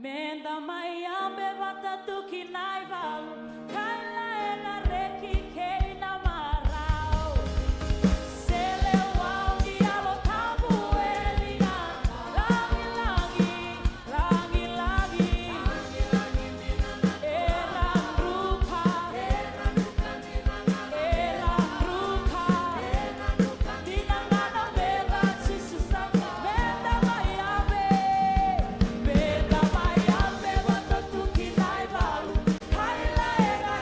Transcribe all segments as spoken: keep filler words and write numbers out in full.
Meda mai yabe vata tu ki na ivalu, kaila e na reki kei na marau. Selewau ni Yalo Tabu e ligana, lagilagi, lagilagi. E na druka, e na druka. Dina ga na meca Jisu sa, meda mai yabe, meda mai yabe vata tu ki na ivalu, kaila e na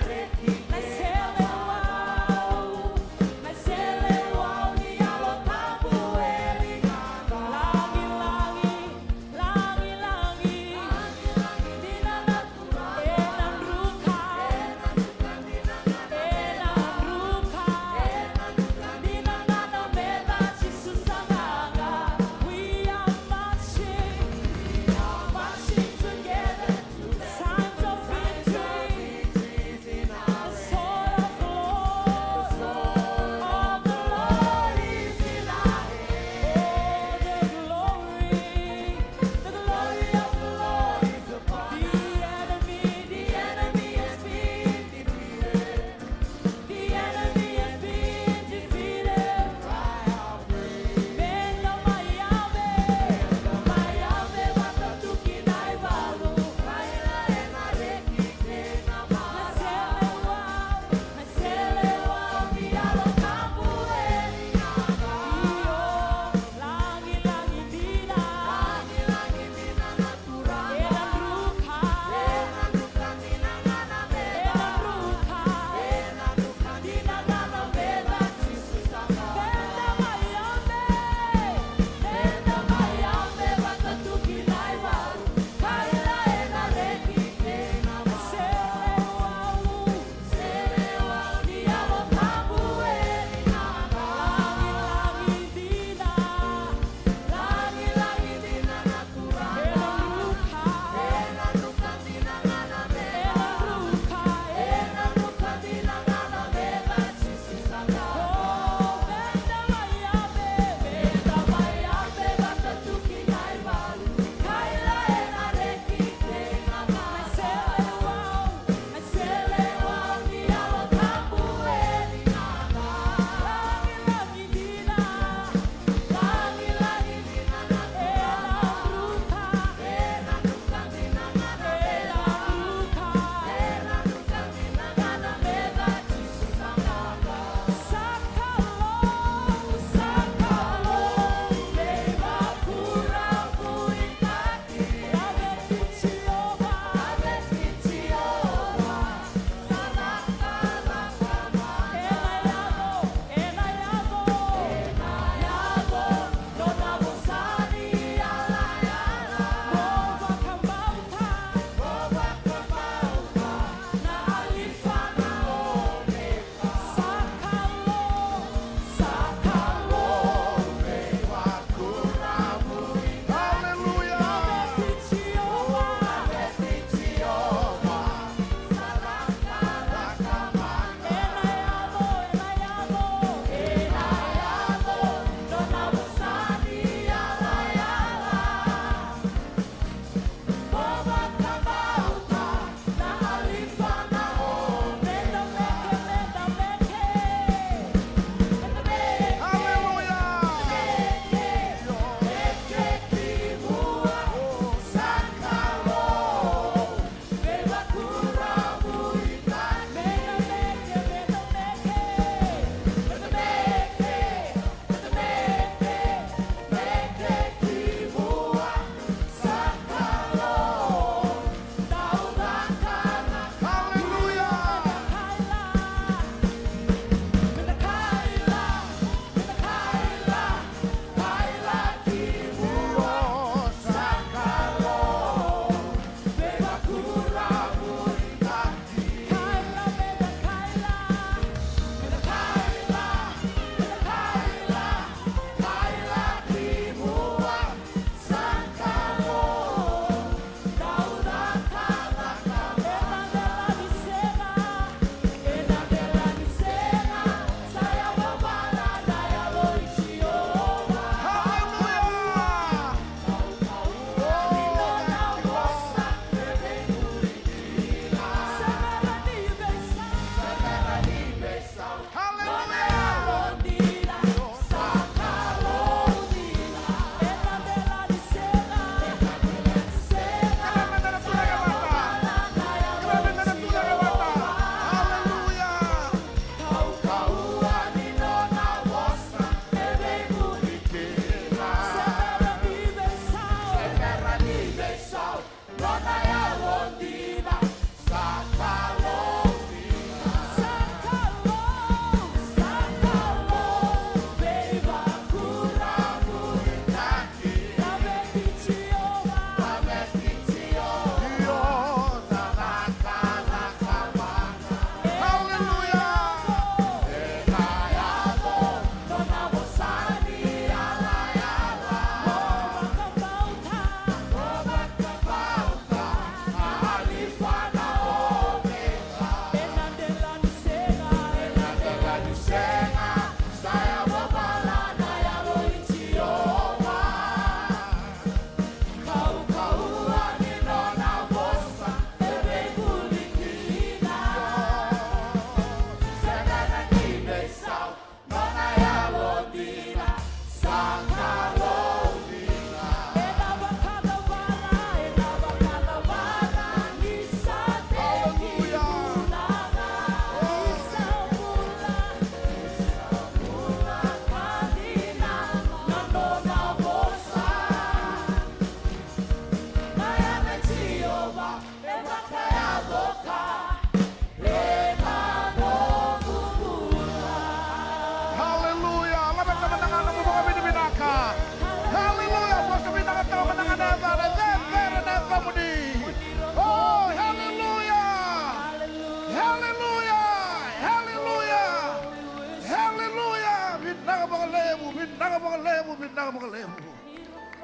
Vinaka vakalevu, vinaka vakalevu.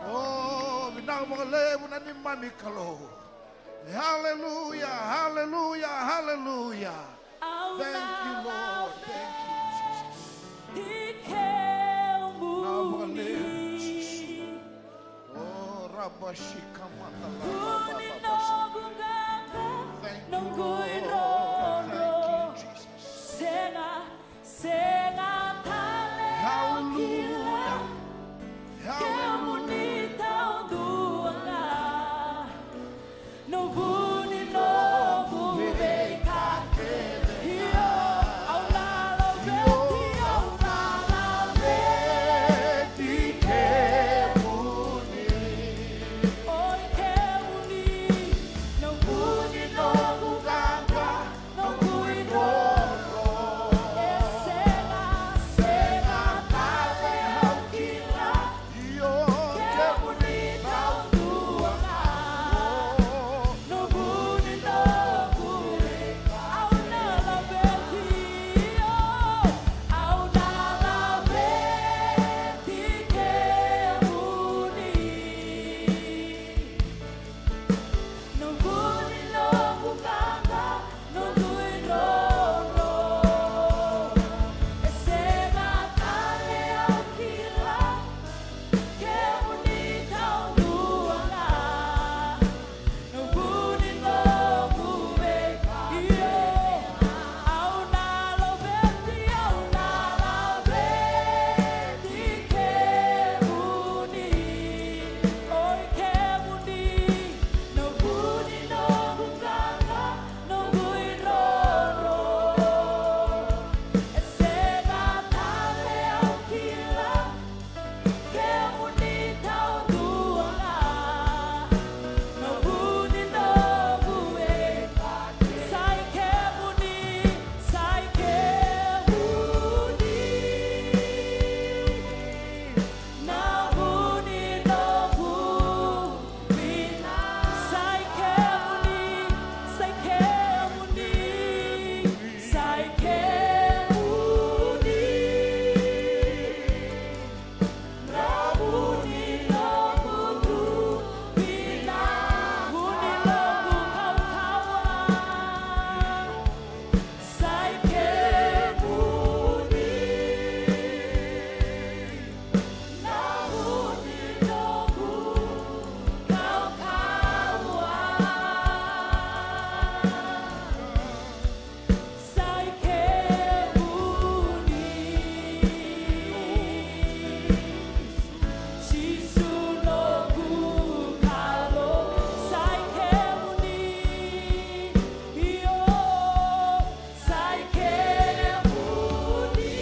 O, vinaka vakalevu na neimami Kalou. Haleluya, haleluya, haleluya. Thank you, Lord. Thank you, Jesus. Vinaka vakalevu, Jesus. O, rabashikamandarabababas. Thank you, Lord. Thank you, Jesus. Sega tale au kila, kemuni taudua ga. Noqu ni noqu veika kece. Io, au na laveti, au na laveti kemuni. Oi kemuni, noqu ni noqu qaqa, noqu iroiro. E sega, sega tale au kila. Io, kemuni taudua ga. Noqu ni noqu, au na laveti, io, au na laveti kemuni. Noqu ni noqu qaqa, noqu iroiro. E sega tale au kila, kemuni taudua ga. Noqu ni noqu veika, io, au na laveti, au na laveti kemuni. Oi kemuni, noqu ni noqu qaqa, noqu iroiro. E sega tale au kila, kemuni taudua ga. Noqu ni noqu veika, sa i kemuni, sa i kemuni. Noqu ni noqu vinaka. Sa i kemuni, sa i kemuni, sa i kemuni. Noqu ni noqu vinaka. Noqu ni noqu kaukauwa. Sa i kemuni. Noqu ni noqu kaukauwa. Sa i kemuni. Jisu noqu Kalou. Sa i kemuni. Io. Sa i kemuni.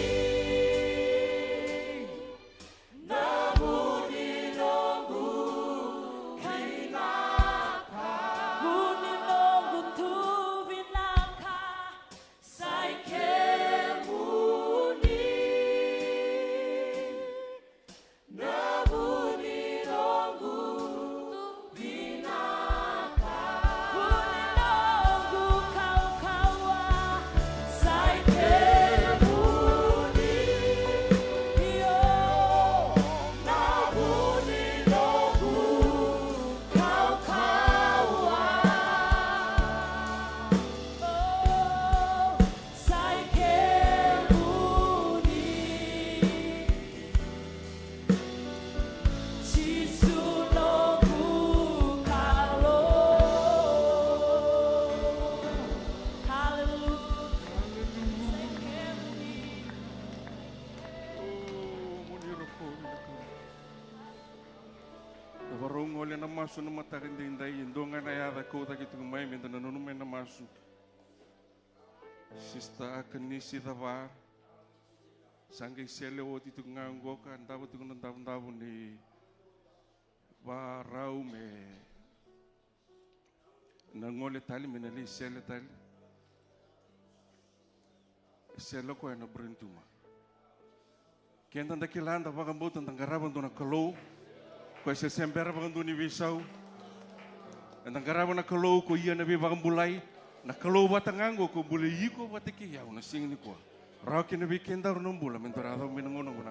Noqu ni noqu vinaka. Noqu ni noqu tu vinaka. Sa i kemuni. Noqu ni noqu vinaka. Noqu ni noqu kaukauwa. Sa i kemuni. Io. Noqu ni noqu kaukauwa. Oh, sa i kemuni. Jisu noqu Kalou. Hallelujah. Sa i kemuni. O, mo ni rokovi na Kalou. Da varau gole na masu na mataka edaidai, e dua ga na yaca e kau cake tiko mai, meda nanuma mai na masu. Sister Akanisi Cava, sa qai sele oti tiko ga qo ka davo tiko na davodavo ni varau me na gole tale, me na lai sele tale. E sele o koya na brain tumor. Keda da kila, da vakabauta, da qarava dua na Kalou. Koya se, se bera vakadua ni veisau. Eda qarava na Kalou ko ia na veivakabulai. Na Kalou vata ga oqo ko bulai iko vata kei au na siga nikua. Rawa kina vei kedaru na bula me daru yaco mai na gauna oqo.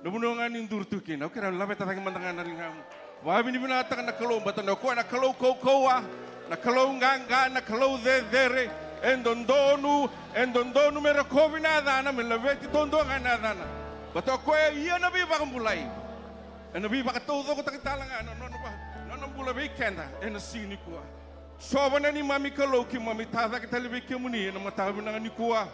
Na vanua ga ni duri tu kina, au kerea laveta cake mada ga na ligamu. Vakavinavinakataka na Kalou, baleta o koya na Kalou kaukauwa, na Kalou qaqa, na Kalou cecere. E dodonu, e dodonu me rokovi na yacana, me laveti taudua ga na yacana. Baleta o koya e ia na veivakabulai. Ena veivakataucokotaki tale ga na nona, va- nona bula vei keda ena siga nikua. Sova na neimami Kalou, keimami tacake tale vei kemuni ena mataka vinaka nikua.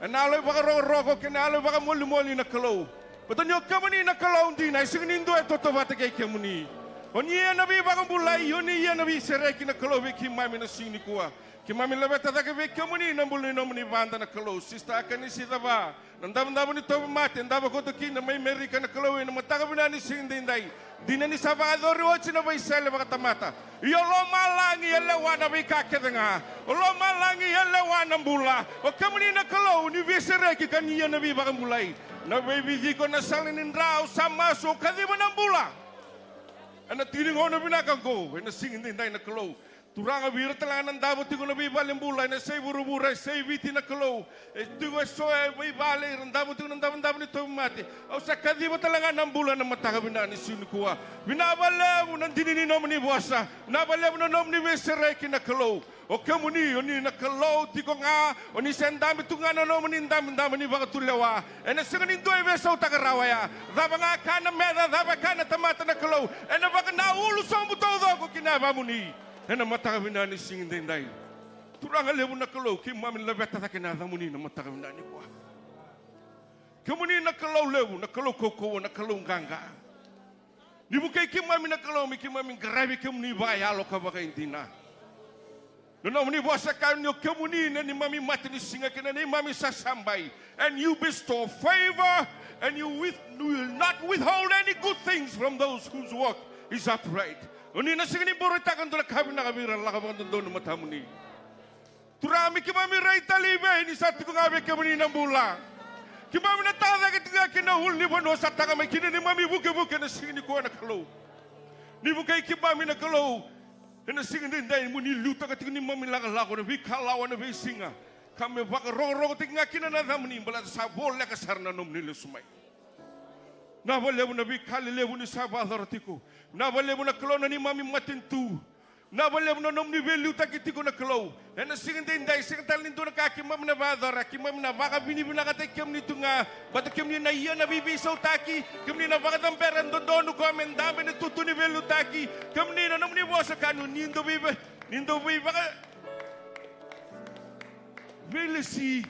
Ena yalo ivakarokoroko kei na yalo ivakamolimoli na Kalou. Baleta ni o kemuni na Kalou dina, e sega ni dua e tautauvata kei kemuni. O ni ia na veivakabulai, o ni ia na veisereki na Kalou vei keimami na siga nikua. Keimami laveta cake vei kemuni na bula ni nomuni vada na Kalou. Sista Akanisi Cava, na davodavo ni tauvimate, davo koto kina mai Merika na Kalou ena mataka vinaka ni siga daidai. Dina ni sa vakayacori oti na veisele vakatamata. Ia o lomalagi e lewa na veika kece ga. O lomalagi e lewa na bula. O kemuni na Kalou ni veisereki ka ni ia na veivakabulai. Na veiviciko, na sala ni dra, au sa masu, au kaciva na bula. Ena tiki ni gauna vinaka oqo, ena siga daidai na Kalou. Turaga, vei ira tale ga na davo tiko na veivalenibula, ena sei vuravura, e sei Viti na Kalou. E tiko eso e veivale, ira davo tiko na davodavo ni tauvimate. Au sa kaciva tale ga na bula ena mataka vinaka ni siga nikua. Vinaka vakalevu na dina ni nomuni vosa. Vinaka vakalevu na nomuni veisereki na Kalou. O kemuni, o ni na Kalou tiko ga, o ni se dabe tu ga na nomuni dabedabe ni vakatulewa. Ena sega ni dua e veisautaka rawa ya. Cava ga ka na meca, cava ka na tamata na Kalou. Ena vaka na ulu sobu taucoko ki na yavamuni. Ena mataka vinaka ni siga daidai. Turaga levu na Kalou, keimami laveta cake na yacamuni na mataka vinaka nikua. Kemuni na Kalou levu, na Kalou kaukauwa, na Kalou qaqa. Ni vukei keimami na Kalou, me keimami qaravi kemuni vakayalo ka vakaidina. Na nomuni vosa kaya ni o kemuni na neimami matanisiga kei na neimami sasabai. And you bestow favor, and you with, you will not withhold any good things from those whose walk is upright. O ni na sega ni boroitaka e dua na ka vinaka vei ira lako vakadodonu matamuni. Turaga, me keimami rai tale i vei ni sa tiko ga vei kemuni na bula. Keimami na tacake tiko ga kina ulu ni vanua sa taka mai kina neimami vukevuke na siga nikua na Kalou. Ni vukei keimami na Kalou. Ena siga daidai mo ni liutaka tiko neimami lakolako na veikalawa na veisiga. Ka me vakarokorokotaki ga kina na yacamuni baleta sa voleka sara na nomuni lesu mai. Vinaka vakalevu na veika lelevu ni sa vakayacora tiko. Vinaka vakalevu na Kalou na neimami matanitu. Vinaka vakalevu na nomuni veiliutaki tiko na Kalou. Ena siga daidai, sega tale ni dua na ka keimami na vakayacora, keimami na vakavinavinakataki kemuni tu ga. Baleta kemuni na ia na veiveisautaki, kemuni na vakacabera e dodonu koya me dabe ena tutu ni veiliutaki. Kemuni na nomuni vosa ka ni dau veive-, ni dau veivaka-, veilesi.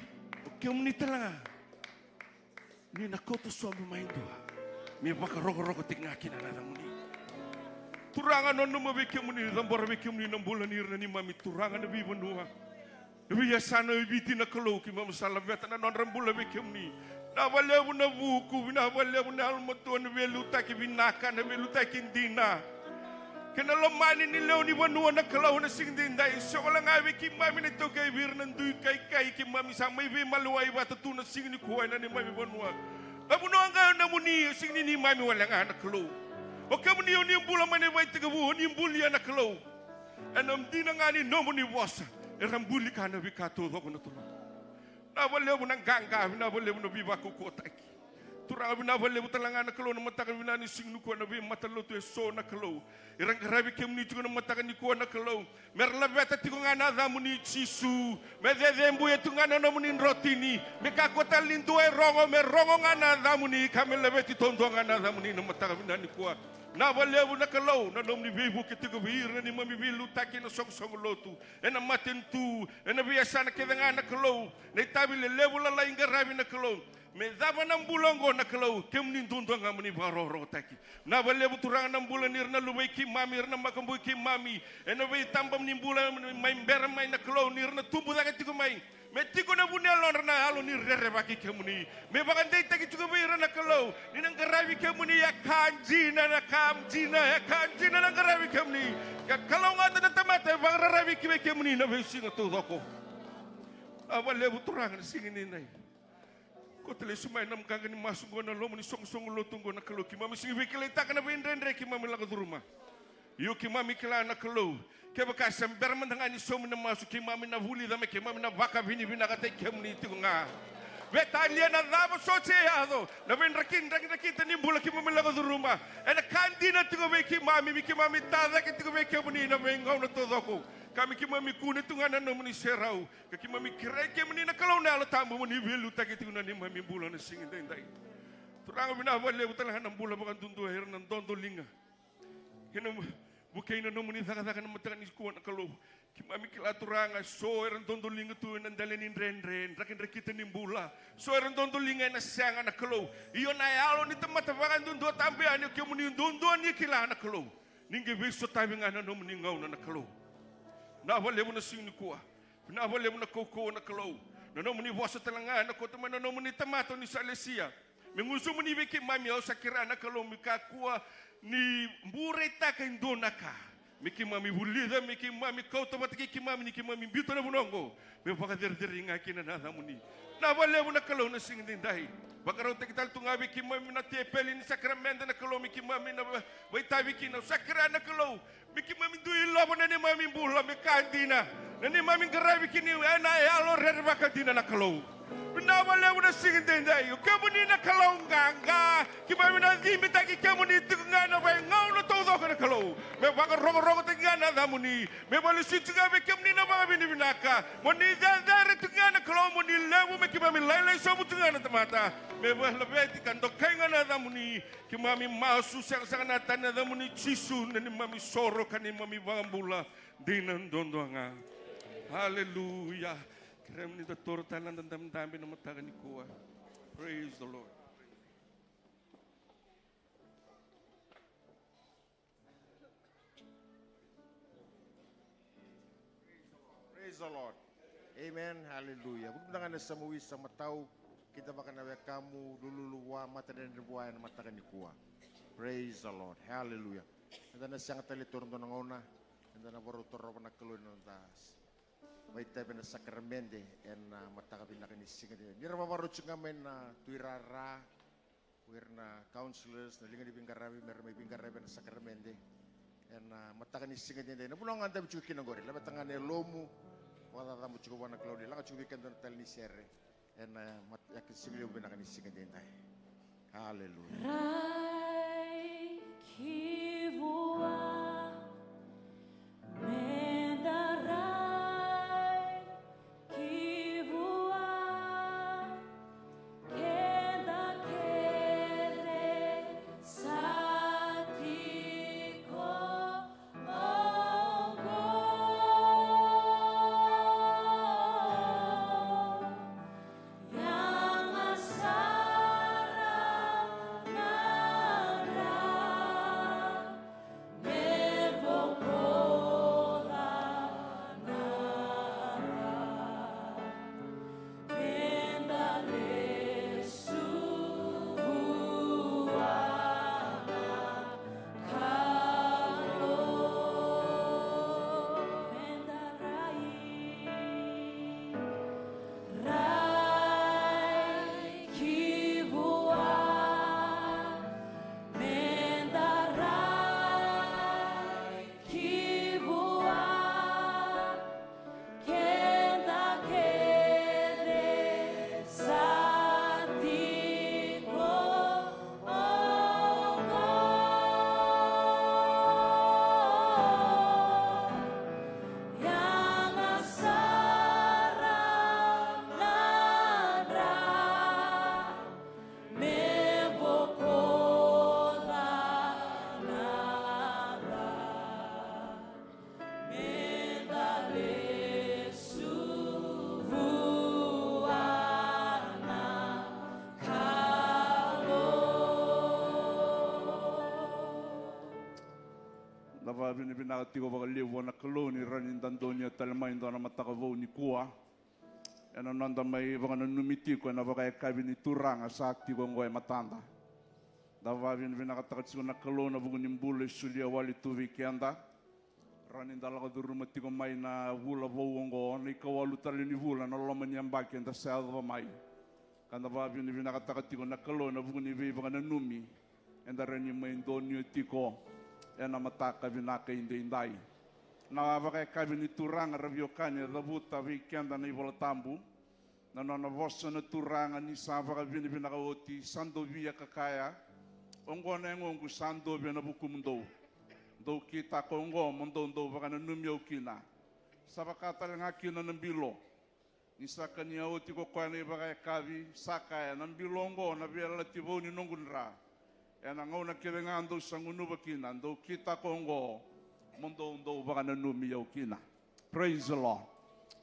O kemuni tale ga. Ni na kauta sobu mai dua me vakarokorokotaki ga kina na yacamuni. Turaga, nanuma vei kemuni, cabora vei kemuni na bula ni ira na neimami turaga na veivanua, na veiyasana e Viti na Kalou, keimami sa laveta na nodra bula vei kemuni. Vinaka vakalevu na vuku, vinaka vakalevu na yalomatua, na veiliutaki vinaka, na veiliutaki dina. Kei na lomani ni lewe ni vanua na Kalou na siga daidai. Sega wale ga vei keimami na itaukei vei ira na dui kaikai keimami sa mai veimaliwai vata tu na siga nikua ena neimami vanua. Na vanua ga e nomuni, e sega ni neimami wale ga na Kalou. O kemuni o ni bula mai na ivakatekivu, o ni bulia na Kalou. Ena dina ga ni nomuni vosa era buli ka na veika taucoko na Turaga. Vinaka vakalevu na qaqa, vinaka vakalevu na veivakaukauwataki. Turaga, vinaka vakalevu tale ga na Kalou na mataka vinaka ni siga nikua na veimatalotu eso na Kalou. Era qaravi kemuni tiko na mataka nikua na Kalou. Me ra laveta tiko ga na yacamuni Jisu. Me cecebuya tiko ga na nomuni drotini. Me kakua tale ni dua e rogo, me rogo ga na yacamuni ka me laveti taudua ga na yacamuni na mataka vinaka nikua. Vinaka vakalevu na Kalou na nomuni veivuke tiko vei ira na neimami veiliutaki ena soqosoqo lotu, ena matanitu, ena veiyasana kece ga na Kalou. Na itavi lelevu lalai qaravi na Kalou. Me cava na bula oqo na Kalou, kemuni duadua ga mo ni vakarokorokotaki. Vinaka vakalevu Turaga na bula ni ira na luvei keimami, ira na makubui keimami, ena veitaba ni bula mai bera mai na Kalou, ni ira na tubu cake tiko mai. Me tiko na vu ni yalodra na yalo ni rerevaki kemuni. Me vakadeitaki tiko vei ira na Kalou, ni na qaravi kemuni e ka dina, na ka dina, e ka dina na qaravi kemuni. Ka kalougata na tamata e vakararavi ki vei kemuni na veisiga taucoko. Vinaka vakalevu Turaga na siga ni nai. Kauta lesu mai na qaqa ni masu oqo na loma ni soqosoqo lotu oqo na Kalou, keimami sega ni via kilaitaka na veidredre keimami lako curuma. Io keimami kila na Kalou, kevaka se bera mada ga ni saumi na masu keimami na vulica me keimami na vakavinavinakataki kemuni tiko ga. Veitalia na cava soti e yaco, na veidrakidrakita ni bula keimami lako curuma. Ena ka dina tiko vei keimami, me keimami tacake tiko vei kemuni na veigauna taucoko. Ka me keimami kune tu ga na nomuni serau, ka keimami kerei kemuni na Kalou na Yalo Tabu mo ni veiliutaki tiko na neimami bula na siga daidai. Turaga, vinaka vakalevu tale ga na bula vakadudua era dodoliga. Ena vukei na nomuni cakacaka na mataka nikua na Kalou. Keimami kila, Turaga, so era dodoliga tu ena dela ni dredre, drakidrakita ni bula. So era dodoliga ena sega na Kalou. Io, na yalo ni tamata vakadudua tabu yani, o kemuni duadua ni kila na Kalou. Ni qai veisotavi ga na nomuni gauna na Kalou. Vinaka vakalevu na siga nikua. Vinaka vakalevu na kaukauwa na Kalou. Na nomuni vosa tale ga ena kauta mai na nomuni tamata o ni sa lesia. Me gusumuni vei keimami, au sa kerea na Kalou me kakua ni bureitaka e dua na ka. Me keimami vulica, me keimami kauta vata kei keimami, ni keimami biuta na vanua oqo me vakacerecerei ga kina na yacamuni. Vinaka vakalevu na Kalou na siga daidai. Vakarautaki tale tu ga vei keimami na tepeli ni sakaramede na Kalou, me keimami na va-, vakaitavi kina. Au sa kerea na Kalou me keimami dui ilova na neimami bula me ka dina, na neimami qaravi kemuni ena yalo rerevaka dina na Kalou. Vinaka vakalevu na siga daidai, o kemuni na Kalou qaqa. Keimami na cibitaki kemuni tiko ga ena veigauna taucoko na Kalou, me vakarokorokotaki ga na yacamuni, me vakalesui tiko ga vei kemuni na vakavinavinaka. Mo ni cecere tiko ga na Kalou, mo ni levu, me keimami lailai sobu tiko ga na tamata, me vakalaveti ka dokai ga na yacamuni. Keimami masu sega sara ga na yaca ni yacamuni Jisu, na neimami soro ka neimami vakabula dina duadua ga. Aleluya. Kerei mo ni da toro tale na noda dabedabe na mataka nikua. Praise the Lord. Praise the Lord. Amen. Hallelujah. Vuku vinaka na samu isa matau, kida vaka na wekamu, lululu vua, matadredre vua ena mataka nikua. Praise the Lord. Hallelujah. Eda na sega tale toro dua na gauna, eda na varau torova na Kalou ena noda vakaitavi ena sakaramede ena mataka vinaka ni siga. Ni ra vavarau tiko ga mai na tuirara, o ira na counselors, na liga ni veiqaravi, me ra mai veiqaravi ena sakaramede ena mataka ni siga daidai. Na vanua ga dabe tiko kina oqori, laveta ga na yalomu, vakacacabo tiko vua na Kalou ni laga tiko vei keda na tale ni sere ena mat-, yaka siga levu vinaka ni siga daidai. Haleluya. Rai ki vua, meda rai ki vua, keda kece sa tiko oqo. Yaga sara na dra me bokoca na ca. Meda lesu vua na Kalou. Meda rai, rai ki vua. Meda rai ki vua, keda kece sa tiko oqo. Yaga sara na dra me bokoca na ca. Meda lesu vua na Kalou. Da vakavinavinaka tiko vakalevu vua na Kalou ni rawa ni da donuya tale mai e dua na mataka vou nikua. Ena noda mai vakananumi tiko ena vakayakavi ni Turaga sa tiko oqo e matada. Da vakavinavinakataka tiko na Kalou na vuku ni bula e solia wale tu vei keda. Rawa ni da lako curuma tiko mai na vula vou oqo, na ikawalu tale ni vula ena loma ni yabaki eda sa yacova mai. Ka da vakavinavinakataka tiko na Kalou ena vuku ni veivakananumi eda rawa ni mai donuya tiko ena mataka vinaka edaidai. Na vakayakavi ni Turaga, ra veiwekani, e cavuta vei keda na iVola Tabu Na nona vosa na Turaga ni sa vakavinavinaka oti, sa dovia ka kaya, oqo na yagoqu sa dovi ena vukumudou. Dou kitaka oqo mo dou dau vakananumi au kina. Sa vaka tale ga kina na bilo. Ni sa kania oti ko koya na ivakayakavi, sa kaya, na bilo oqo na veiyalayalati vou ni noqu dra. Ena gauna kece ga dou sa gunuva kina, dou kitaka oqo mo dou dau vakananumi au kina. Praise the Lord.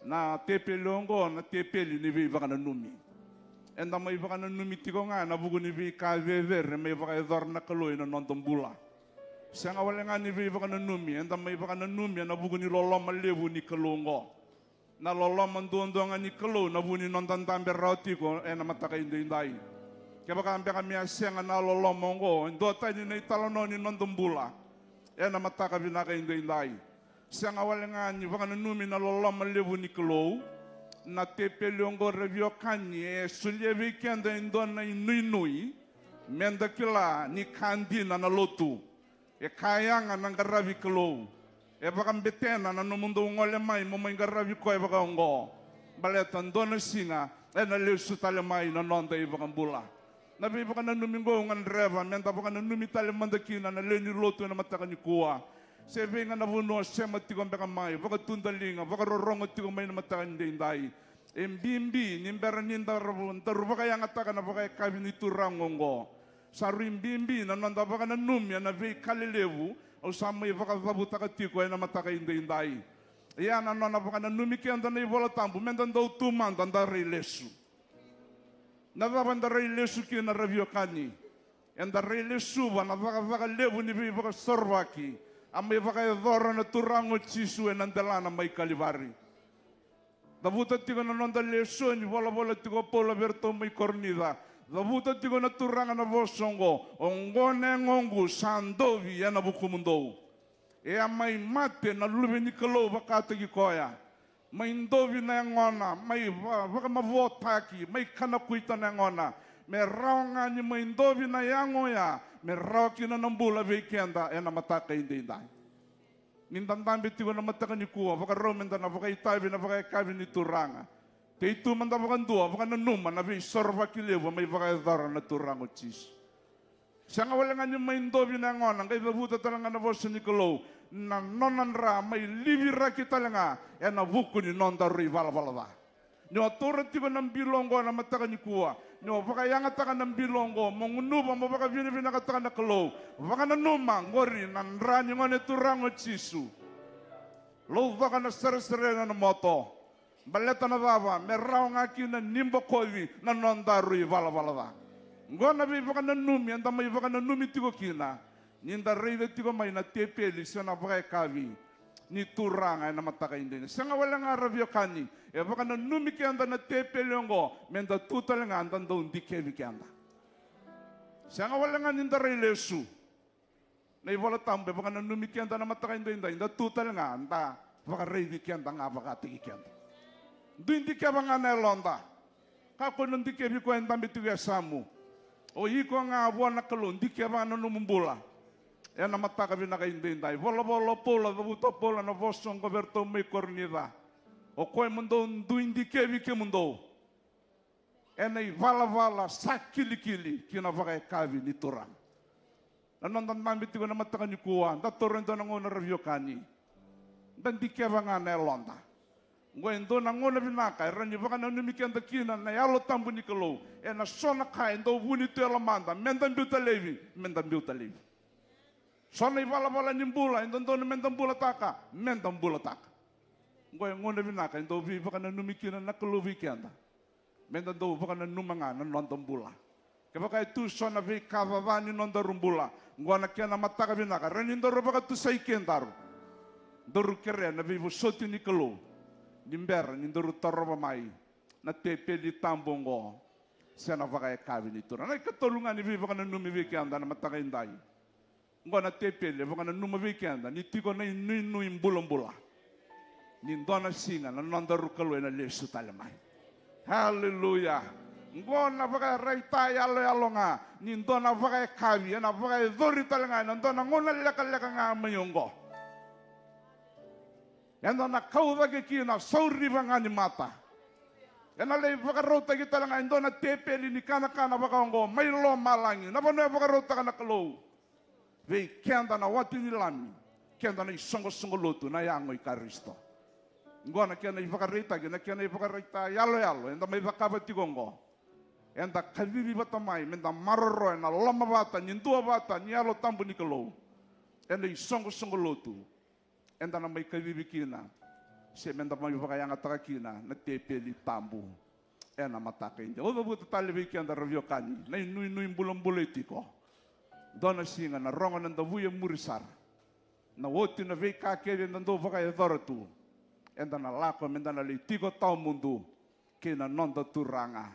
Na tepeli oqo na tepeli ni veivakananumi. Eda mai vakananumi tiko ga ena vuku ni veika cecere mai vakayacora na Kalou ena noda bula. Sega wale ga ni veivakananumi, eda mai vakananumi ena vuku ni loloma levu ni Kalou oqo. Na loloma duadua ga ni Kalou na vu ni noda dabe rawa tiko ena mataka edaidai. Kevaka beka me a sega na loloma oqo, e duatani na italanoa ni noda bula ena mataka vinaka edaidai. Sega wale ga ni vakananumi na loloma levu ni Kalou. Na tepeli oqo, ra veiwekani, e solia vei keda e dua na inuinui meda kila ni ka dina na lotu. E ka yaga na qaravi Kalou. E vakabetena na nomudou gole mai mo mai qaravi koya vakaoqo. Baleta dua na siga ena lesu tale mai na noda iVakabula. Na veivakananumi qo au gadreva meda vakananumi tale mada kina na lewe ni lotu ena mataka nikua. Se vei ga na vanua o sema tiko beka mai, vakatudaliga, vakarorogo tiko mai na mataka ni daidai. E bibi ni bera ni daru, daru vakayagataka na vakayakavi ni Turaga oqo. Sa rui bibi na noda vakananumi ena veika lelevu au sa mai vakacavutaka tiko ena mataka edaidai. Ia na nona vakananumi keda na iVola Tabu, meda dau tu mada, da rai lesu. Na cava eda rai lesu kina, ra veiwekani? Eda rai lesuva na cakacaka levu ni veivakasorovaki a mai vakayacora na Turaga o Jisu ena delana mai Kalivari. Cavuta tiko na noda lesoni, volavola tiko o Paula vei iratou mai Korinica. Cavuta tiko na Turaga na vosa oqo, oqo na yagoqu sa dovi ena vukumudou. E a mai mate na Luve ni Kalou vakataki koya. Mai dovi na yagona, mai va-, vakamavoataki, mai kanakuita na yagona. Me rawa ga ni mai dovi na yago oya, me rawa kina na bula vei keda ena mataka edaidai. Ni da dabe tiko na mataka nikua, vakarau meda na vakaitavi na vakayakavi ni Turaga. Tei tu mada vakadua, vakananuma na veisorovaki levu a mai vakayacora na Turaga o Jisu. Sega wale ga ni mai dovi na yagona, qai cavuta tale ga na vosa ni Kalou. Na nona dra mai liviraki tale ga ena vuku ni nodaru ivalavala ca. Ni o taura tiko na bilo oqo na mataka nikua, ni o vakayagataka na bilo oqo, mo gunuva, mo vakavinavinakataka na Kalou. Vakananuma, qori na dra ni Gone Turaga o Jisu. Laucoka na seresere ena moto. Baleta na cava? Me rawa ga kina ni bokoci na nodaru ivalavala ca. Oqo na veivakananumi eda mai vakananumi tiko kina ni da raica tiko mai na tepeli se na vakayakavi ni Turaga ena mataka edaidai. Sega wale ga, ra veiwekani, e vakananumi keda na tepeli oqo meda tu tale ga da dau dikevi keda. Sega wale ga ni da rai lesu. Na iVola Tabu e vakananumi keda na mataka edaidai, da tu tale ga, da vakaraici keda ga vakataki keda. Dui dikeva ga na yaloda. Kakua ni dikevi koya e dabe tiko e yasamu. O iko ga vua na Kalou, dikeva ga na nomu bula. Ena mataka vinaka edaidai, volavola o Paula, cavuta o Paula na vosa oqo vei iratou mai Korinica. O koya mo dou dui dikevi kemudou ena ivalavala sa kilikili ki na vakayakavi ni Turaga. Na noda dabe tiko na mataka nikua, da taura e dua na gauna, ra veiwekani, da dikeva ga na yaloda. Oqo e dua na gauna vinaka e rawa ni vakananumi keda kina na Yalo Tabu ni Kalou ena so na ka e dau vuni tu e lomada, meda biuta laivi, meda biuta laivi. So na ivalavala ni bula e dodonu meda bulataka, meda bulataka. Oqo e gauna vinaka e dau veivakananumi kina na Kalou vei keda. Meda dau vakananuma ga na noda bula. Kevaka e tu so na veika caca ni nodaru bula, oqo na kena mataka vinaka, rawa ni daru vakatusai kedaru. Daru kerea na veivosoti ni Kalou ni bera ni daru tarova mai na tepeli tabu oqo se na vakayakavi ni Turaga. Na ikatolu ga ni veivakananumi vei keda na mataka edai. Oqo na tepeli e vakananuma vei keda ni tiko na inuinui bulabula. Ni dua na siga na nodaru Kalou ena lesu tale mai. Haleluya. Oqo na vakaraitayaloyalo ga ni dua na vakayakavi ena vakayacori tale ga ena dua na gauna lekaleka ga mai oqo. Eda na kau cake kina, sauriva ga ni mata. Ena lai vakarautaki tale ga e dua na tepeli ni kanakana vaka oqo mai lomalagi, na vanua e vakarautaka na Kalou. Vei keda na wati ni Lami, keda na isoqosoqo lotu, na yago i Karisito. Oqo na kena ivakaraitaki, na kena ivakaraita yaloyalo eda mai cakava tiko oqo. Eda kacivi vata mai meda maroroya na lomavata ni duavata ni Yalo Tabu ni Kalou ena isoqosoqo lotu. Eda na mai kacivi kina, se meda mai vakayagataka kina na tepeli tabu ena mataka edai. Au cavuta tale vei keda ra veiwekani, na inuinui bulabula e tiko. Dua na siga na rogo na davui e muri sara. Na oti na veika kece eda dau vakayacora tu, eda na lako meda na lai tiko tawamudu kei na noda Turaga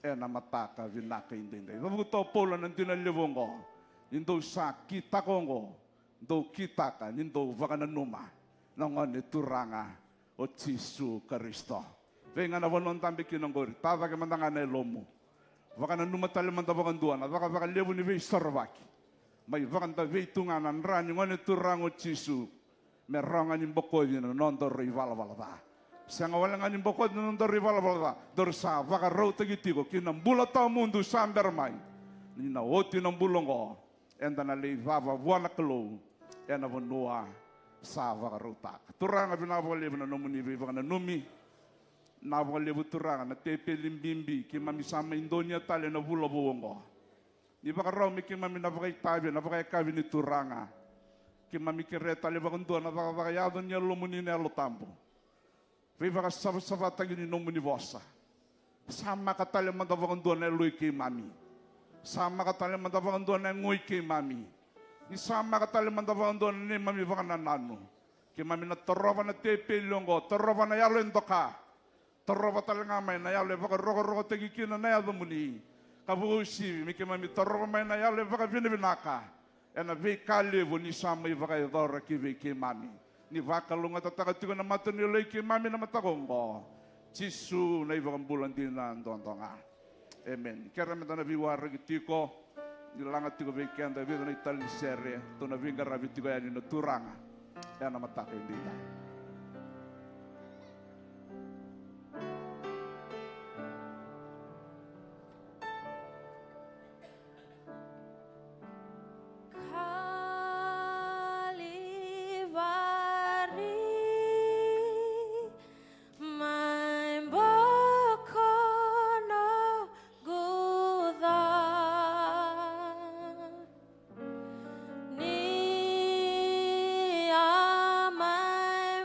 ena mataka vinaka edaidai. Cavuta o Paula na dina levu oqo: Ni dou sa kitaka oqo, dou kitaka ni dou vakananuma na Gone Turaga o Jisu Karisito. Vei ga na vanua o dabe kina oqori, tacake mada ga na yalomu. Vakananuma tale mada vakadua na cakacaka levu ni Veisorovaki. Mai vakadavei tu ga na dra ni Gone Turaga o Jisu me rawa ga ni bokoci na nodaru ivalavala ca. Sega wale ga ni bokoci na nodaru ivalavala ca, daru sa vakarautaki tiko ki na bula tawamudu sa bera mai. Ni na oti na bula oqo, eda na lai cava vua na Kalou ena vanua sa vakarautaka. Turaga, vinaka vakalevu na nomuni veivakananumi. Vinaka vakalevu Turaga na tepeli bibi keimami sa mai donuya tale ena vula vou oqo. Ni vakarau me keimami na vakaitavi ena vakayakavi ni Turaga. Keimami kerea tale vakadua na cakacaka yaco ni Yalomuni na Yalo Tabu. Veivakasavasavataki ni nomuni vosa. Samaka tale mada vakadua na yalo i keimami. Samaka tale mada vakadua na yago i keimami. Ni samaka tale mada vakadua na neimami vakanananu. Keimami na torova na tepeli oqo, torova na yalo e doka. Torova tale ga mai na yalo e vakarokorokotaki kina na yacamuni. Ka vakauasivi me keimami torova mai na yalo e vakavinavinaka ena veika levu ni sa mai vakayacora ki vei keimami. Ni vakalougatataka tiko na mata ni yalo i keimami na mataka oqo. Jisu na iVakabula dina duadua ga. Emeni. Kerea meda na veiwaraki tiko. Ni laga tiko vei keda e vica na itali ni sere, tou na veiqaravi tiko yani na Turaga ena mataka edaidai. Kalivari, mai bokono guca. Ni a mai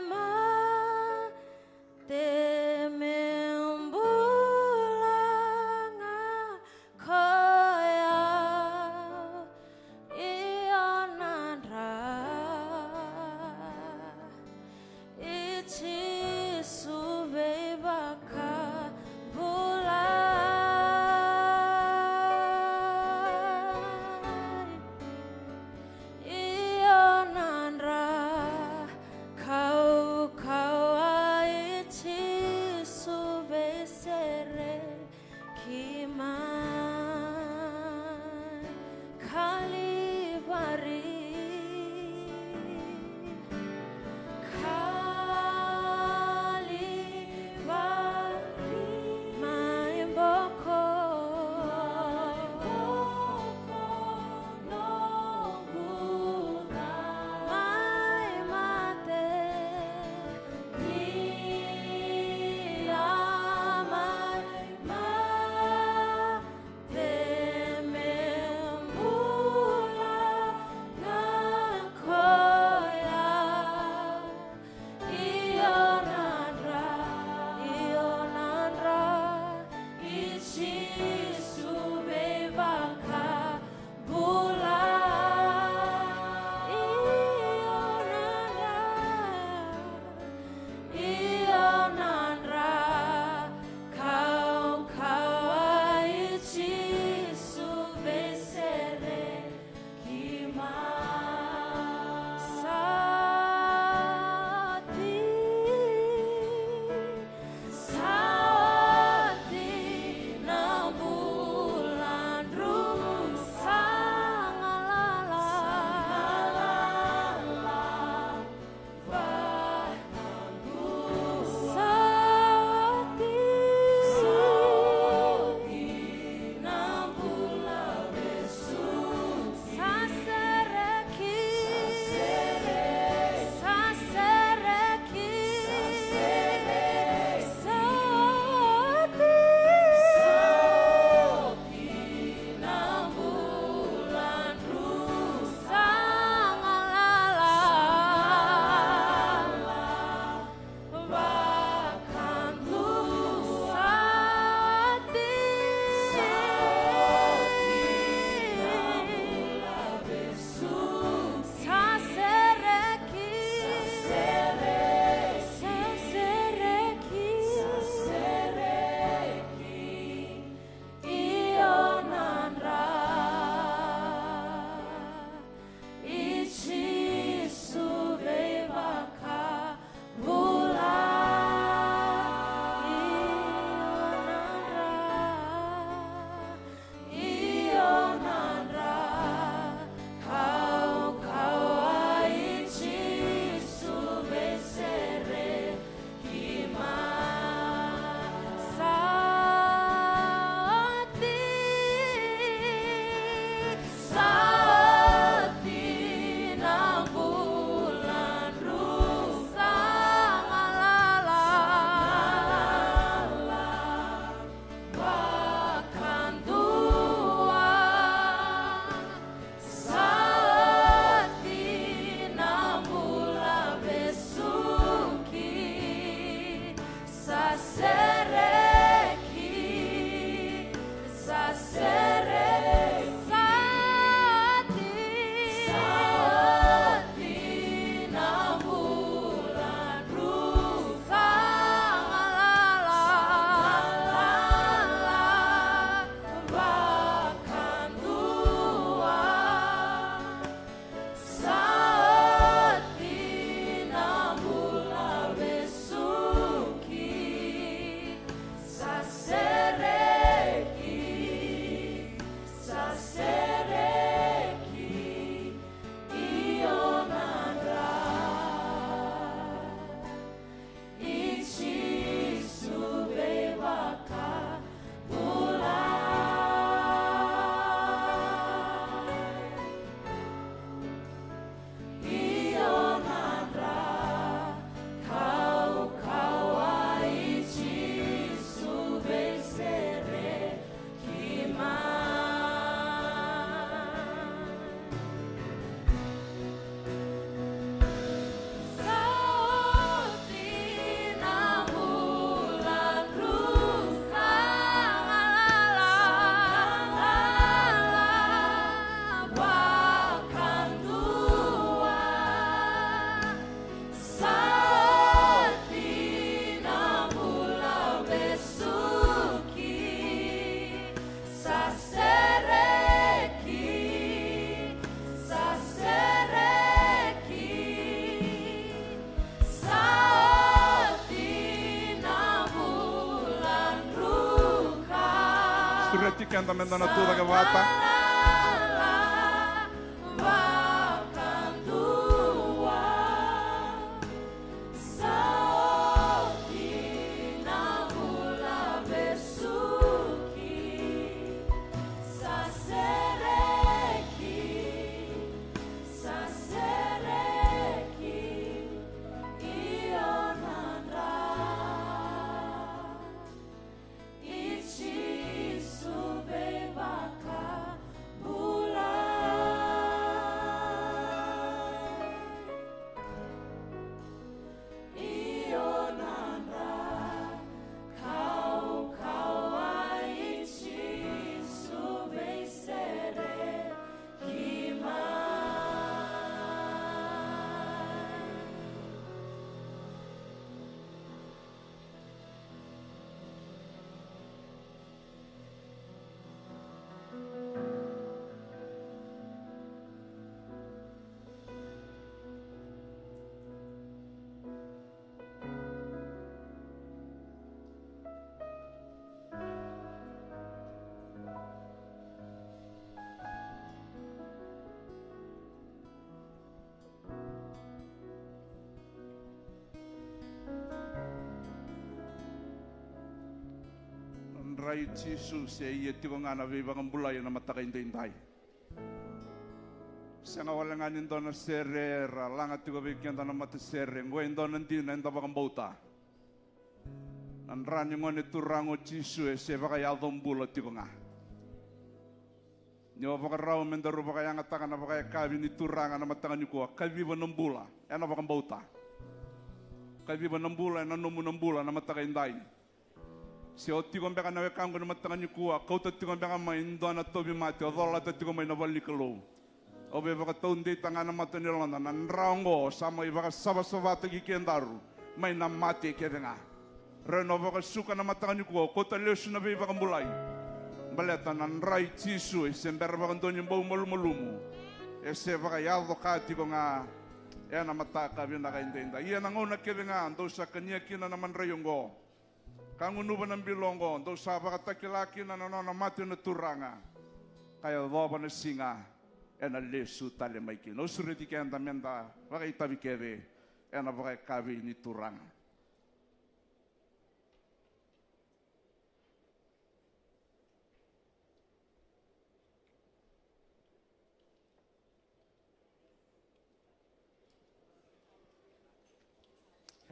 keda meda na tu cake vata. Na dra i Jisu se ia tiko ga na veivakabulai ena mataka edaidai. Sega wale ga ni dua na sere era laga tiko vei keda na matasere, oqo e dua na dina eda vakabauta. Na dra ni Gone Turaga o Jisu e se vakayaco bula tiko ga. Ni o vakarau me daru vakayagataka na vakayakavi ni Turaga na mataka nikua, kaciva na bula ena vakabauta. Kaciva na bula ena nomu na bula na mataka edai. Se o tiko beka na wekaqu na mataka nikua, kauta tiko beka mai e dua na tauvimate, o colata tiko mai na vale ni Kalou. Au via vakataudeitaka ga na mata ni yaloda, na dra oqo sa mai vakasavasavataki kedaru mai na mate kece ga. Rau na vakasuka na mataka nikua, o kauta lesu na veivakabulai. Baleta na dra i Jisu e se bera vakadua ni bau malumalumu. E se vakayaco ka tiko ga ena mataka vinaka edaidai. Ia na gauna kece ga dou sa kania kina na madrai oqo ka gunuva na bilo oqo, dou sa vakatakila kina na nona mate na Turaga, ka yacova na siga ena lesu tale mai kina. Au sureti keda meda vakaitavi kece ena vakayakavi ni Turaga.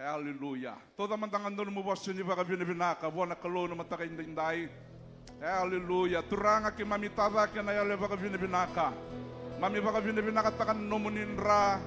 Aleluya. Tauca mada ga na nomu vosa ni vakavinavinaka vua na Kalou na mataka edaidai. Aleluya. Turaga, keimami tacake na yalo e vakavinavinaka. Mami vakavinavinakataka na nomuni dra.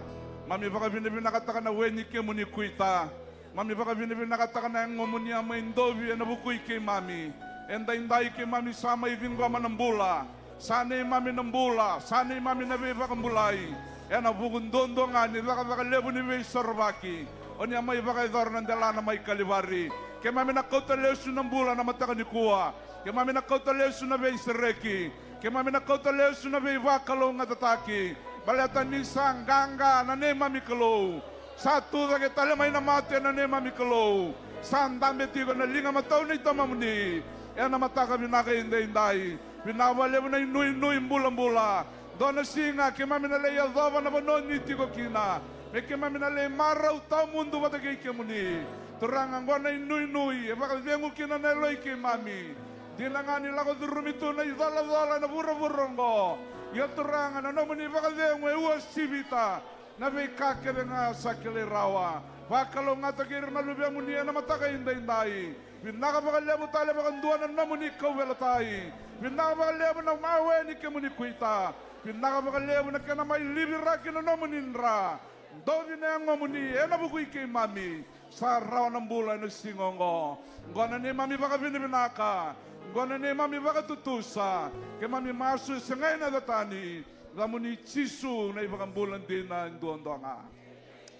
Mami vakavinavinakataka na we ni kemuni kuita. Mami vakavinavinakataka na yagomuni a mai dovi ena vuku i keimami. Edaidai keimami sa mai ciqoma na bula. Sa neimami na bula, sa neimami na veivakabulai. Ena vuku duadua ga ni cakacaka levu ni veisorovaki, o ni a mai vakayacora na delana mai Kalivari. Keimami na kauta lesu na bula na mataka nikua. Keimami na kauta lesu na veisereki. Keimami na kauta lesu na veivakalougatataki. Baleta ni sa qaqa na neimami Kalou. Sa tucake tale mai na mate na neimami Kalou. Sa dabe tiko na liga matau nei tamamuni. Ena mataka vinaka edaidai. Vinaka vakalevu na inuinui bulabula. Dua na siga keimami na lai yacova na vanua ni tiko kina, me keimami na lai marau tawamudu vata kei kemuni. Turaga, oqo na inuinui e vakacegu kina na yalo i keimami. Dina ga ni lako curumi tu na icolacola ena vuravura oqo. Ia Turaga, na nomuni vakacegu e uasivita na veika kece ga sa kilai rawa. Vakalougatataki ira na luvemuni ena mataka edaidai. Vinaka vakalevu tale vakadua na nomuni kauveilatai. Vinaka vakalevu na mawe ni kemuni kuita. Vinaka vakalevu na kena mai liviraki na nomuni dra. Dovi na yagomuni ena vuku i keimami. Sa rawa na bula ena siga oqo. Oqo na neimami vakavinavinaka. Oqo na neimami vakatutusa. Keimami masu e sega ena yaca tani. Yacamuni Jisu na iVakabula dina duadua ga.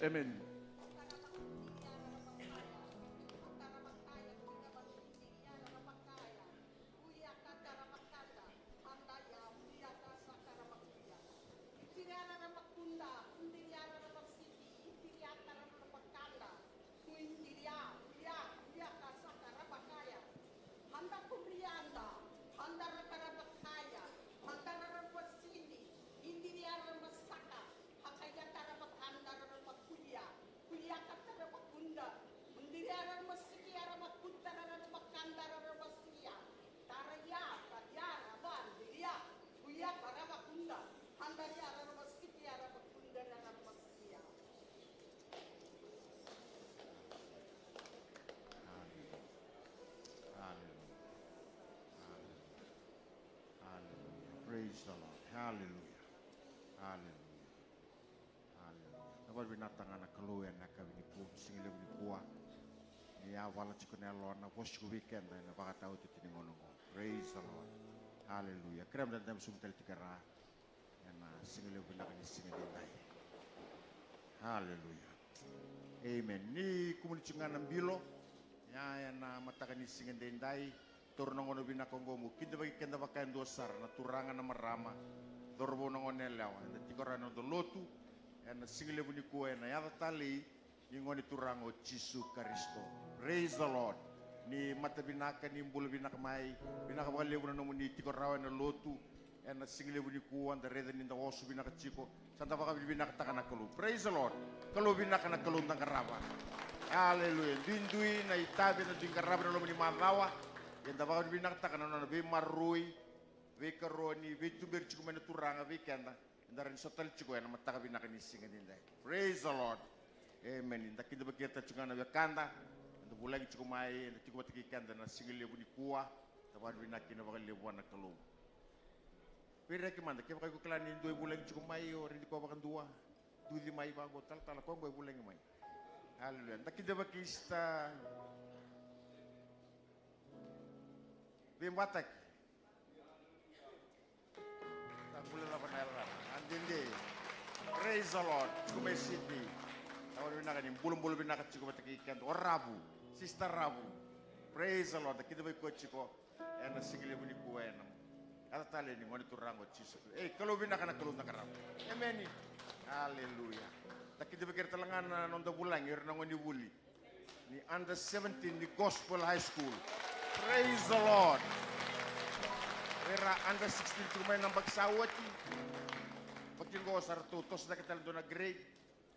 Emeni. Praise the Lord. Hallelujah. Hallelujah. Hallelujah. Na vakavinavinaka na Kalou ena yakavi nikua, sigalevu nikua. Ni yavala tiko na yalona, vosa tiko vei keda ena vakataotioti ni gauna oqo. Praise the Lord. Hallelujah. Kerea meda dabe sobu tale tiko e ra ena sigalevu vinaka ni siga edaidai. Hallelujah. Amen. Ni kumuni tiko ga na bilo. Ia ena mataka ni siga edaidai, taura na gauna vinaka oqo mo kidavaki keda vaka e dua sara na turaga, na marama, cauravou, na goneyalewa eda tiko rawa ena noda lotu ena sigalevu nikua ena yaca talei ni Gone Turaga o Jisu Karisito. Praise the Lord. Ni mata vinaka, ni bula vinaka mai. Vinaka vakalevu na nomuni tiko rawa ena lotu ena sigalevu nikua, da raica ni da oso vinaka tiko. Sa da vakavinavinakataka na Kalou. Praise the Lord. Kalou vinaka na Kalou da qarava. Hallelujah. Duidui na itavi eda dui qarava ena loma ni macawa. Ia da vakavinavinakataka na nona veimaroroi, veikaroni, veituberi tiko mai na Turaga vei keda. Eda rawa ni sota tale tiko ena mataka vinaka ni siga edaidai. Praise the Lord. Amen. Da kidavaki ira tale tiko ga na wekada eda vulagi tiko mai, eda tiko vata kei keda ena sigalevu nikua. Da vakavinavinaka kina vakalevu vua na Kalou. Vei ira mada, kevaka iko kila ni dua e vulagi tiko mai, o redi koya vakadua. Duci mai vaqo, talatala, koya qo e vulagi mai. Hallelujah. Da kidavaki Sister Veibataki. Sa bula cava na yalo cava? A dede. Praise the Lord. Tiko mai Sydney. Sa vinaka ni bulabula vinaka tiko vata kei keda. O Ravu. Sister Ravu. Praise the Lord. Da kidavaki koya tiko ena sigalevu nikua ena yaca talei ni Gone Turaga o Jisu. Ei, Kalou vinaka na Kalou da qarava. Emeni. Aleluya. Da kidavaki ira tale ga na noda vulagi, ira na gonevuli ni under seventeen ni Gospel High School. Praise the Lord. Era under sixteen tiko mai na yabaki sa oti. Yabaki qo sa ratou toso cake tale dua na grade.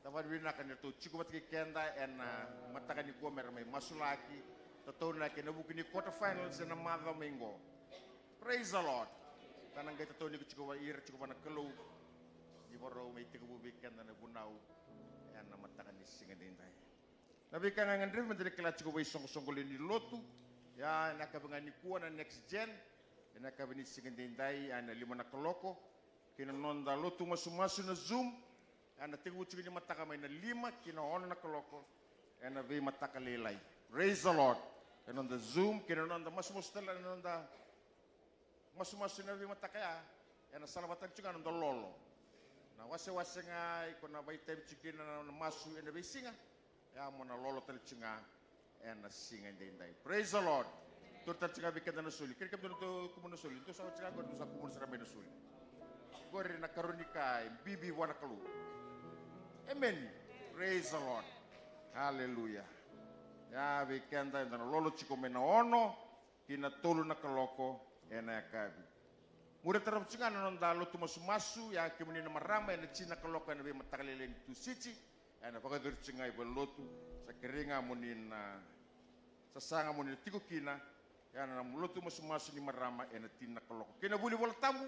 Da vakavinavinaka ni ratou tiko vata kei keda ena mataka nikua mera mai masulaki, tataunaki ena vuku ni quarter finals ena macawa mai qo. Praise the Lord. Da na qai tataunaki tiko vei ira tiko vua na Kalou ni vakarau mai tekivu vei keda na vunau ena mataka ni siga edaidai. Na veika ga e gadrevi meda na kila tiko vei soqosoqo lewe ni lotu. Ia, ena yakavi ga nikua na next gen. Ena yakavi ni siga edaidai, ia ena lima na kaloko. Kei na noda lotu masumasu na Zoom. Ia na tekivu tiko ni mataka mai na lima ki na ono na kaloko. Ena veimataka lailai. Praise the Lord. Ena noda Zoom, kei na noda masumasu tale, na noda masumasu ena veimataka ya, ena salavata tiko ga na noda lolo. Na wasewase ga iko na vakaitavi tiko kina na, na masu ena veisiga, ya mo na lolo tale tiko ga ena siga edaidai. Praise the Lord. Taura tale tiko ga vei keda na soli. Kere kemudou na tou kumuna na soli. Dou sa oti ga qori, dou sa kumuna sara mai na soli. Qori na karua ni ka e bibi vua na Kalou. Emeni. Praise the Lord. Aleluya. Ya vei keda eda na lolo tiko mai na ono ki na tolu na kaloko ena yakavi. Muria tarava tiko ga na noda lotu masumasu, ia kemuni na marama, ena tini na kaloko ena veimataka lailai ni Tusiti. Ena vakayacori tiko ga i valenilotu, sa kerei ga mo ni na sasaga mo ni na tiko kina. Ia na lotu masumasu ni marama ena tini na kaloko. Kei na vuli Vola Tabu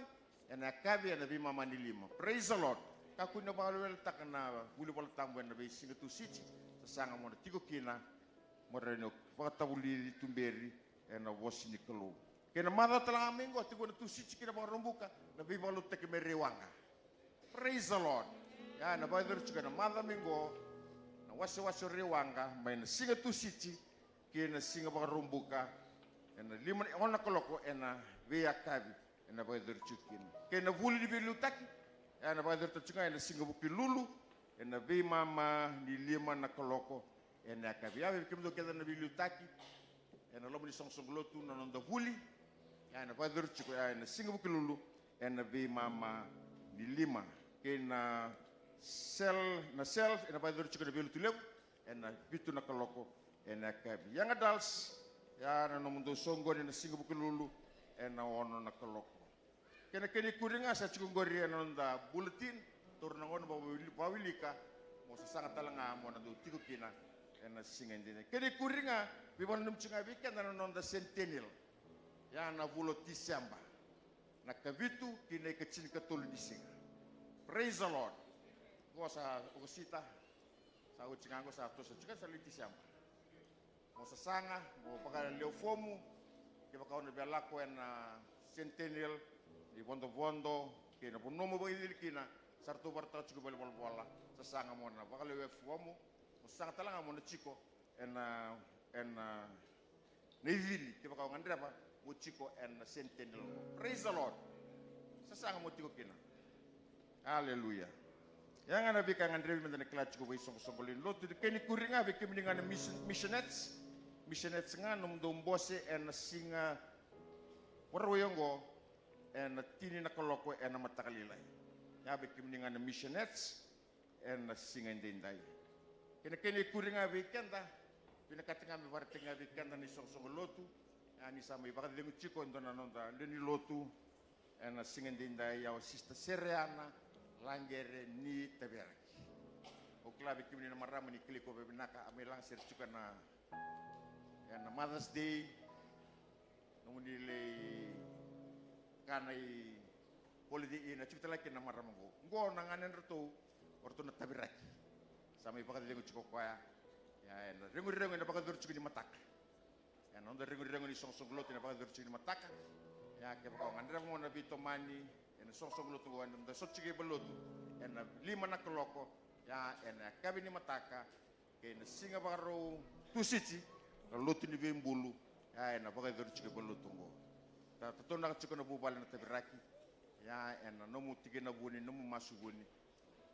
ena yakavi ena veimama ni lima. Praise the Lord. Kakua ni vakaweleweletaka na vuli Vola Tabu ena veisiga Tusiti. Sasaga mo na tiko kina. Mo rawa ni vakatavulici, tuberi ena vosa ni Kalou. Kei na macawa tale ga mai qo, tiko na Tusiti ki na Vakaraubuka, na veivakalotutaki mai Raiwaqa. Praise the Lord. Ia na vakayacori tiko ena macawa mai qo na wasewase o Raiwaqa, mai na siga Tusiti ki na siga Vakaraubuka, ena lima, ono na kaloko ena veiyakavi. Ena vakayacori tiko kina. Kei na vuli ni veiliutaki, ena vakayacori tale tiko ga ena siga Vukelulu, ena veimama ni lima na kaloko ena yakavi. Ia vei kemudou kece na veiliutaki ena loma ni soqosoqo lotu, na noda vuli, ia ena vakayacori tiko, ia ena siga Vukelulu, ena veimama ni lima. Kei na cell, na cell ena vakayacori tiko ena veilotu levu, ena vitu na kaloko ena yakavi. Young adults, ia na nomudou soqoni ena siga Vukelulu ena ono na kaloko. Kei na kena ikuri ga sa tiko qori ena noda bulletin, taura na gauna vakawili-, vakawilika, mo sasaga tale ga mo na dau tiko kina ena siga edaidai. Kei na ikuri ga, veivakananumi tiko ga vei keda na noda centennial. Ia na vula o Tiseba, na kavitu ki na ikatinikatolu ni siga. Praise the Lord. Qo sa Okosita, sa oti ga qo, sa toso tiko, sa lai Tiseba. Mo sasaga, mo vakalewe fomu, kevaka o na via lako ena centennial, ivodovodo kei na vanua mo vakaicili kina, sa ratou vakarautaka tiko vale ni volavola. Sasaga mo na vakalewe fuamu, mo saga tale ga mo na tiko ena, ena, na icili, kevaka o gadreva mo tiko ena seniteni oqo. Praise the Lord. Sasaga mo tiko kina. Aleluya. Ya ga na veika e gadrevi meda na kila tiko vei soqosoqo lewe ni lotu. Kena ikuri ga vei kemuni ga na mission-, missionaries. Missionaries ga, nomudou bose ena siga Vakarauwai oqo ena tini na kaloko ena mataka lailai. Ya vei kemuni ga na missionaries ena siga edaidai. Kei na kena ikuri ga vei keda, vinakati ga me vakaraitaki ga vei keda na isoqosoqo lotu. Ya ni sa mai vakacegu tiko e dua na noda lewe ni lotu ena siga edaidai, ya o Sister Sereana Laqere ni Taviraki. Au kila vei kemuni na marama ni kilai koya vakavinaka, a mai laga sere tiko ena, ena Mother's Day. Nomuni lai kana i Holiday Inn, a tiko tale ga kina na marama oqo. Oqo na ganedratou, o ratou na Taviraki. Sa mai vakacegu tiko o koya. Ia, ena reguregu ena vakayacori tiko ni mataka. Ena noda reguregu ni soqosoqo lotu ena vakayacori tiko ni mataka. Ia, kevaka o gadreva mo na veitomani ena soqosoqo lotu oqo, eda sota tiko e valenilotu ena lima na kaloko. Ia, ena yakavi ni mataka kei na siga Vakarauwai, Tusiti, na lotu ni veibulu, ia, ena vakayacori tiko e valenilotu oqo. Ta, tataunaka tiko na vuvale na Taviraki. Ia, ena nomu tikina vuni, nomu masu vuni,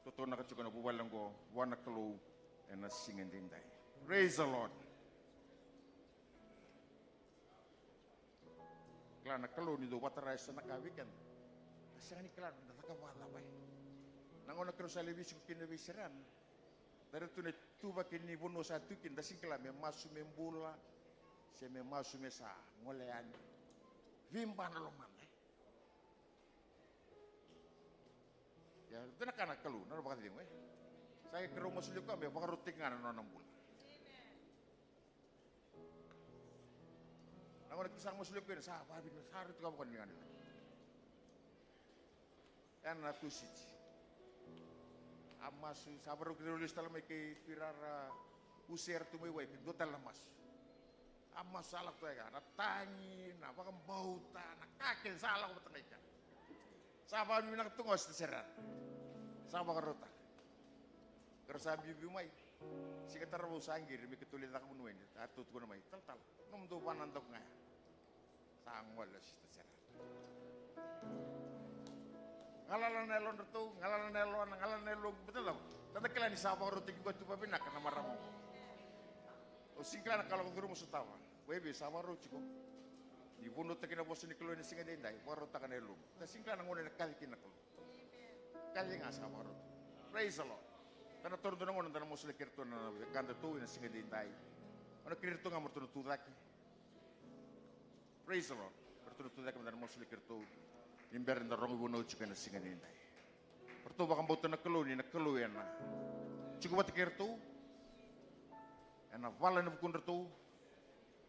tataunaka tiko na vuvale oqo vua na Kalou ena siga edaidai. Praise the Lord. Kila na Kalou ni dau vakatara eso na ka vei keda, da sega ni kila ni da cakava vakacava. Na gauna keirau sa lai veisiko kina vei Sereana, da raica tu na ituvaki ni vanua sa tu kina, da sega ni kila me masu me bula se me masu me sa gole yani. Veiba na lomada. Ia, dua na ka na Kalou, na nona vakacegu, e. Sa qai keirau masulaki koya me vakarautaki ga na nona bula. Na gauna keirau sa masulaki koya, sa vavinavinaka, sa rauti ka vaka ni gane. Ena Tusiti. A masu, sa varau keirau lesu tale mai kei Tuirara, Usera tu mai wai, kei dua tale na masu. A masu sa lako tu ga, na tagi, na vakabauta, na ka kece sa lako vata ga i kea. Sa vavinavinaka tu ga o Sister Sereana. Sa vakarautaka. Keirau sa biubiu mai. Siga Taravou sa qiri me keitou lai caka vanua ini. Sa ratou tukuna mai, talatala, nomudou vanadaku ga ya. Sa gole o Sister Sereana. Galala na yalodratou, galala na yalona, galala na yaloqu, baleta na cava? Eda kila ni sa vakarautaki koya tu vakavinaka na marama. Au sega ni kila na ka lako curuma, sotava. Vei, vei sa vakarau tiko. Ni vunautaki na vosa ni Kalou ena siga edaidai, vakarautaka na yalomu. Da sega ni kila na gauna ena kaci kina na Kalou. Kaci ga sa vakarautaka. Praise the Lord. Da na taura dua na gauna da na masulaki iratou na wekadatou ena siga edaidai. O na kerei iratou ga mo ratou na tucake. Praise the Lord. Ratou na tucake meda na masulaki iratou ni bera ni da rogo vunau tiko ena siga edaidai. Ratou vakabauta na Kalou ni na Kalou ena tiko vata kei iratou. Ena vala ena vukudratou.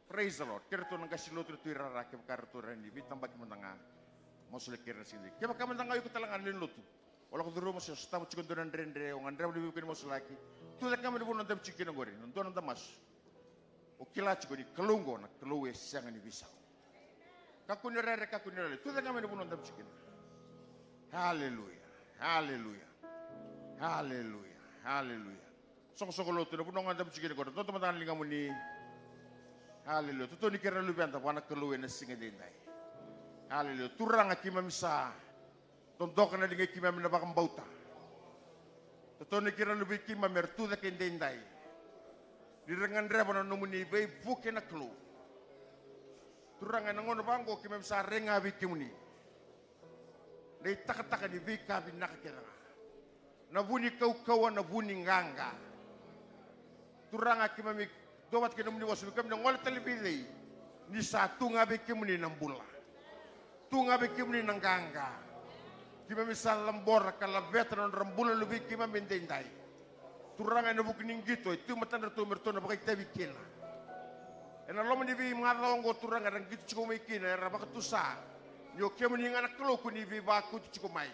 Praise the Lord. Kei iratou na qase lotu, ratou irara, kevaka ratou rawa ni veitabaki mada ga. Masulaki ira na siga edaidai. Kevaka mada ga o iko tale ga na lewe ni lotu, o lako curuma se o sotava tiko e dua na dredre, o gadreva ni veivuke ni masulaki, tucake ga mai na vanua o dabe tiko kina oqori, na dua na noda masu. O kila tiko ni Kalou oqo na Kalou e sega ni veisau. Kakua ni rere, kakua ni rere. Tucake ga mai na vanua o dabe tiko kina. Haleluya. Haleluya. Haleluya. Haleluya. Soqosoqo lotu, na vanua ga o dabe tiko kina oqori, dodo mada ga na ligamuni. Haleluya. Totoni kei ira na luveda vua na Kalou ena siga edaidai. Haleluya. Turaga, keimami sa dodoka na ligai keimami na vakabauta. Totoni kei ira na luvei keimami era tucake edaidai, ni ra gadreva na nomuni veivuke na Kalou. Turaga, ena gauna vaqo keimami sa rai ga vei kemuni na itakataka ni veika vinaka kece ga, na vu ni kaukauwa, na vu ni qaqa. Turaga, keimami duavata kei na nomuni vosa, me keimami na gole tale vei cei? Ni sa tu ga vei kemuni na bula. Tu ga vei kemuni na qaqa. Keimami sa cabora ka laveta na nodra bula na luvei keimami edaidai. Turaga, ena vuku ni qito e tu e matadratou me ratou na vakaitavi kina. Ena loma ni veimacawa oqo, Turaga, era qito tiko mai kina, era vakatusa ni o kemuni ga na Kalou ko ni veivakauti tiko mai.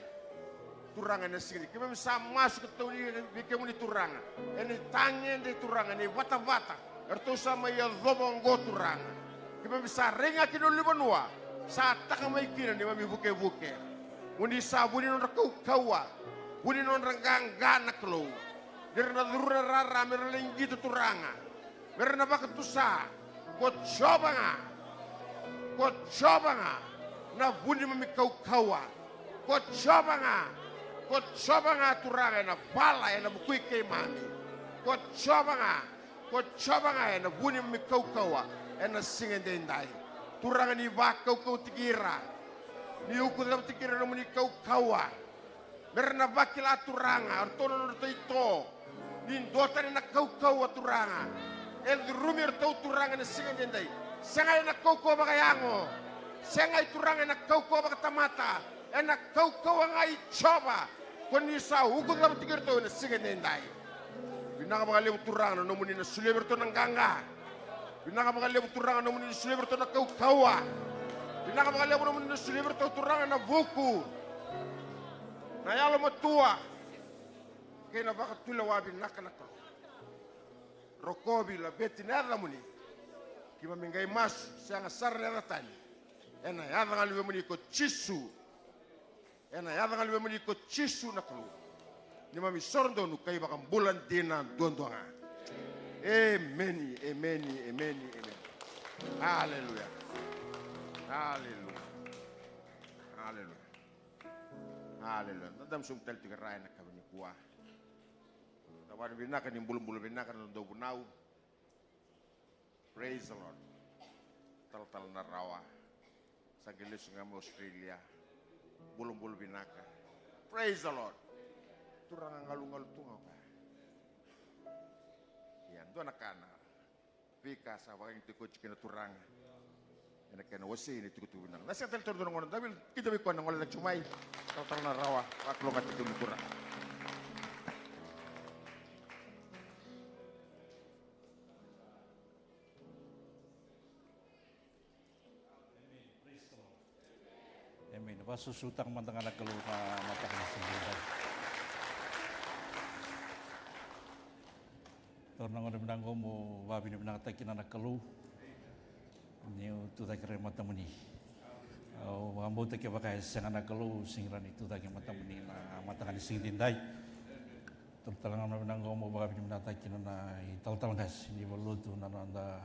Turaga, ena siga ni, keimami sa masu ka tauri vei kemuni, Turaga, ena itagede, Turaga, ena ivatavata eratou sa mai yacova oqo, Turaga. Keimami sa rai ga ki na ulunivanua Sa taka mai kina neimami vukevuke. Mo ni sa vu ni nodra kaukauwa, vu ni nodra qaqa na Kalou. Ni ra na curu na rara me ra lai qito Turaga, me ra na vakatusa. Ko Jiova ga, ko Jiova ga na vu ni neimami kaukauwa. Ko Jiova ga, ko Jiova ga Turaga ena vala ena vukui keimami. Ko Jiova ga, ko Jiova ga ena vu ni neimami kaukauwa ena siga edaidai. Turaga ni vakaukauwataki ira, ni ukucavataki ira na nomuni kaukauwa. Me ra na vakila Turaga o ratou na nodratou ito ni duatani na kaukauwa Turaga. E curumi iratou Turaga ena siga edaidai. Sega ena kaukauwa vakayago, sega i Turaga ena kaukauwa vakatamata, ena kaukauwa ga i Jiova. Ko ni sa ukucavataki iratou ena siga edaidai. Vinaka vakalevu Turaga na nomuni na solia vei iratou na qaqa. Vinaka vakalevu Turaga na nomuni na solia vei iratou na kaukauwa. Vinaka vakalevu na nomuni na solia vei iratou Turaga na vuku, na yalomatua kei na vakatulewa vinaka na Kalou. Rokovi, laveti na yacamuni. Keimami qai masu, sega sara na yaca tani. Ena yaca ga luvemuni ko Jisu. Ena yaca ga luvemuni ko Jisu na Kalou. Neimami soro donu ka iVakabula dina duadua ga. Emeni, emeni, emeni, emeni. Aleluya. Aleluya. Aleluya. Aleluya. Da dabe sobu tale tiko e ra ena yakavi nikua. Da vakavinaka ni bulabula vinaka na noda vunau. Praise the Lord. Talatala na rawa. Sa qai lesu ga mai Australia. Bulabula vinaka. Praise the Lord. Turaga galugalu tu ga o koya. Ia, dua na ka na veika sa vakayagataki oti kei na Turaga ena kena wasei na itukutuku vinaka. Na sega tale taura dua na gauna, da via kida vei koya na gole cake tiko mai. Talatala na rawa, vakalougatataki na Turaga. Emeni. Vakasosomitaka mada ga na Kalou na mataka ni siga edaidai. Taura na gauna vinaka oqo meu vakavinavinakataka kina na Kalou niu tu cake e matamuni. Au vakabauta kevaka e sega na Kalou, sega ni rawa ni tu cake e matamuni na mataka ni siga edaidai. Taura tale ga na gauna vinaka oqo meu vakavinavinakataka kina na italatala qase ni valenilotu, na noda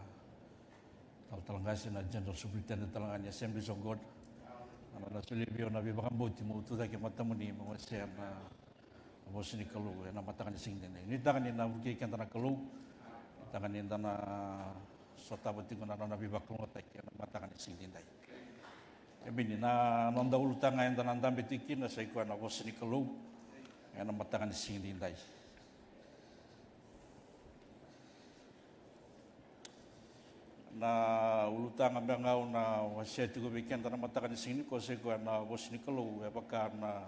talatala qase, na General Superintendent tale ga ni Assemblies of God. Na nona solia vei au na veivakabauti meu tu cake e matamuni meu wasea na vosa ni Kalou ena mataka ni siga edaidai. Nuitaka ni na vukei keda na Kalou. Nuitaka ni da na sotava tiko na nona veivakalougatataki ena mataka ni siga edaidai. Emeni. Na noda ulutaga eda na dabe tiko kina sa i koya na vosa ni Kalou ena mataka ni siga edaidai. Na ulutaga me ga au na wasea tiko vei keda na mataka ni siga nikua sa i koya na vosa ni Kalou e vaka na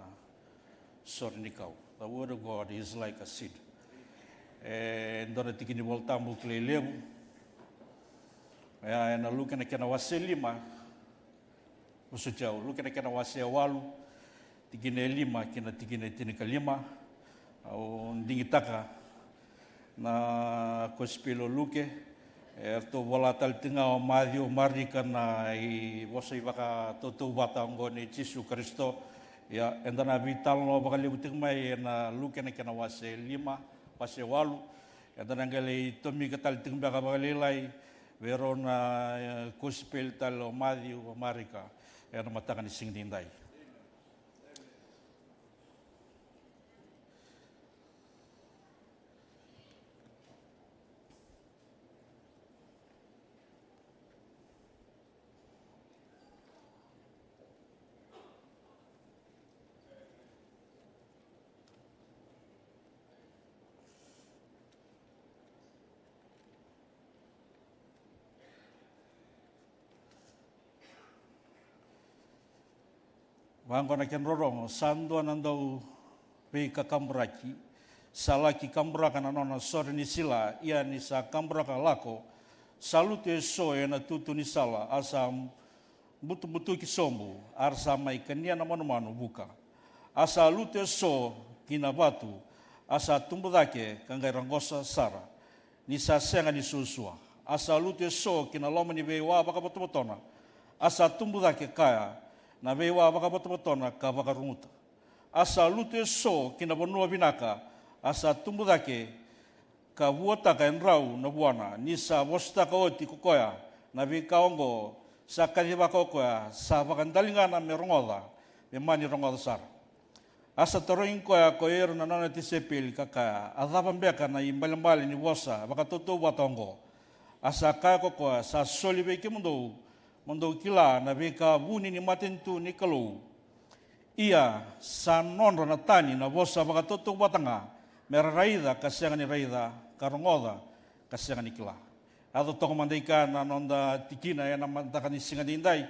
sore ni kau. The word of God is like a seed. E dua na tiki ni Vola Tabu kilai levu. Oya ena Luke na kena wase lima. Vosoti au, Luke na kena wase e walu, tikina e lima kei na tikina e tinikalima. Au digitaka na Kosipeli o Luke. E ratou vola tale tiko ga o Maciu, o Marika na ivosa ivakatautauvata oqo nei Jisu Karisito. Ia, eda na veitalanoa vakalevu tiko mai ena Luke na kena wase lima, wase walu. Eda na qai lai tomika tale tiko beka vakalailai vei rau na, e, Kosipeli tale o Maciu, o Marika, ena mataka ni siga edaidai. Vaqo na kena rorogo, sa dua na dauveikakaburaki sa laki kaburaka na nona sore ni sila, ia ni sa kaburaka lako, sa lutu eso ena tutu ni sala, a sa butubutuki sobu, a ra sa mai kania na manumanu vuka. A sa lutu eso ki na vatu, a sa tubu cake ka qai raqosa sara, ni sa sega ni suasua. A sa lutu eso ki na loma ni veiwa vakavotavotona, A sa tubu cake kaya na veiwa vakavotavotona ka vakaruguta. A sa lutu eso ki na vanua vinaka, a sa tubu cake ka vuataka e drau na vuana. Ni sa vosataka oti ko koya na veika oqo, sa kacivaka o koya sa vakadaligana me rogoca, me mani rogoca sara. A sa tarogi koya ko ira na nona tisaipeli ka kaya, a cava beka na ibalebale ni vosa vakatautauvata oqo? A sa kaya ko koya, sa soli vei kemudou, mo dou kila na veika vuni ni matanitu ni Kalou. Ia sa nodra na tani na vosa vakatautauvata ga, me ra raica ka sega ni raica, ka rogoca ka sega ni kila. Yaco toka mada i kea na noda tikina ena mataka ni siga daidai.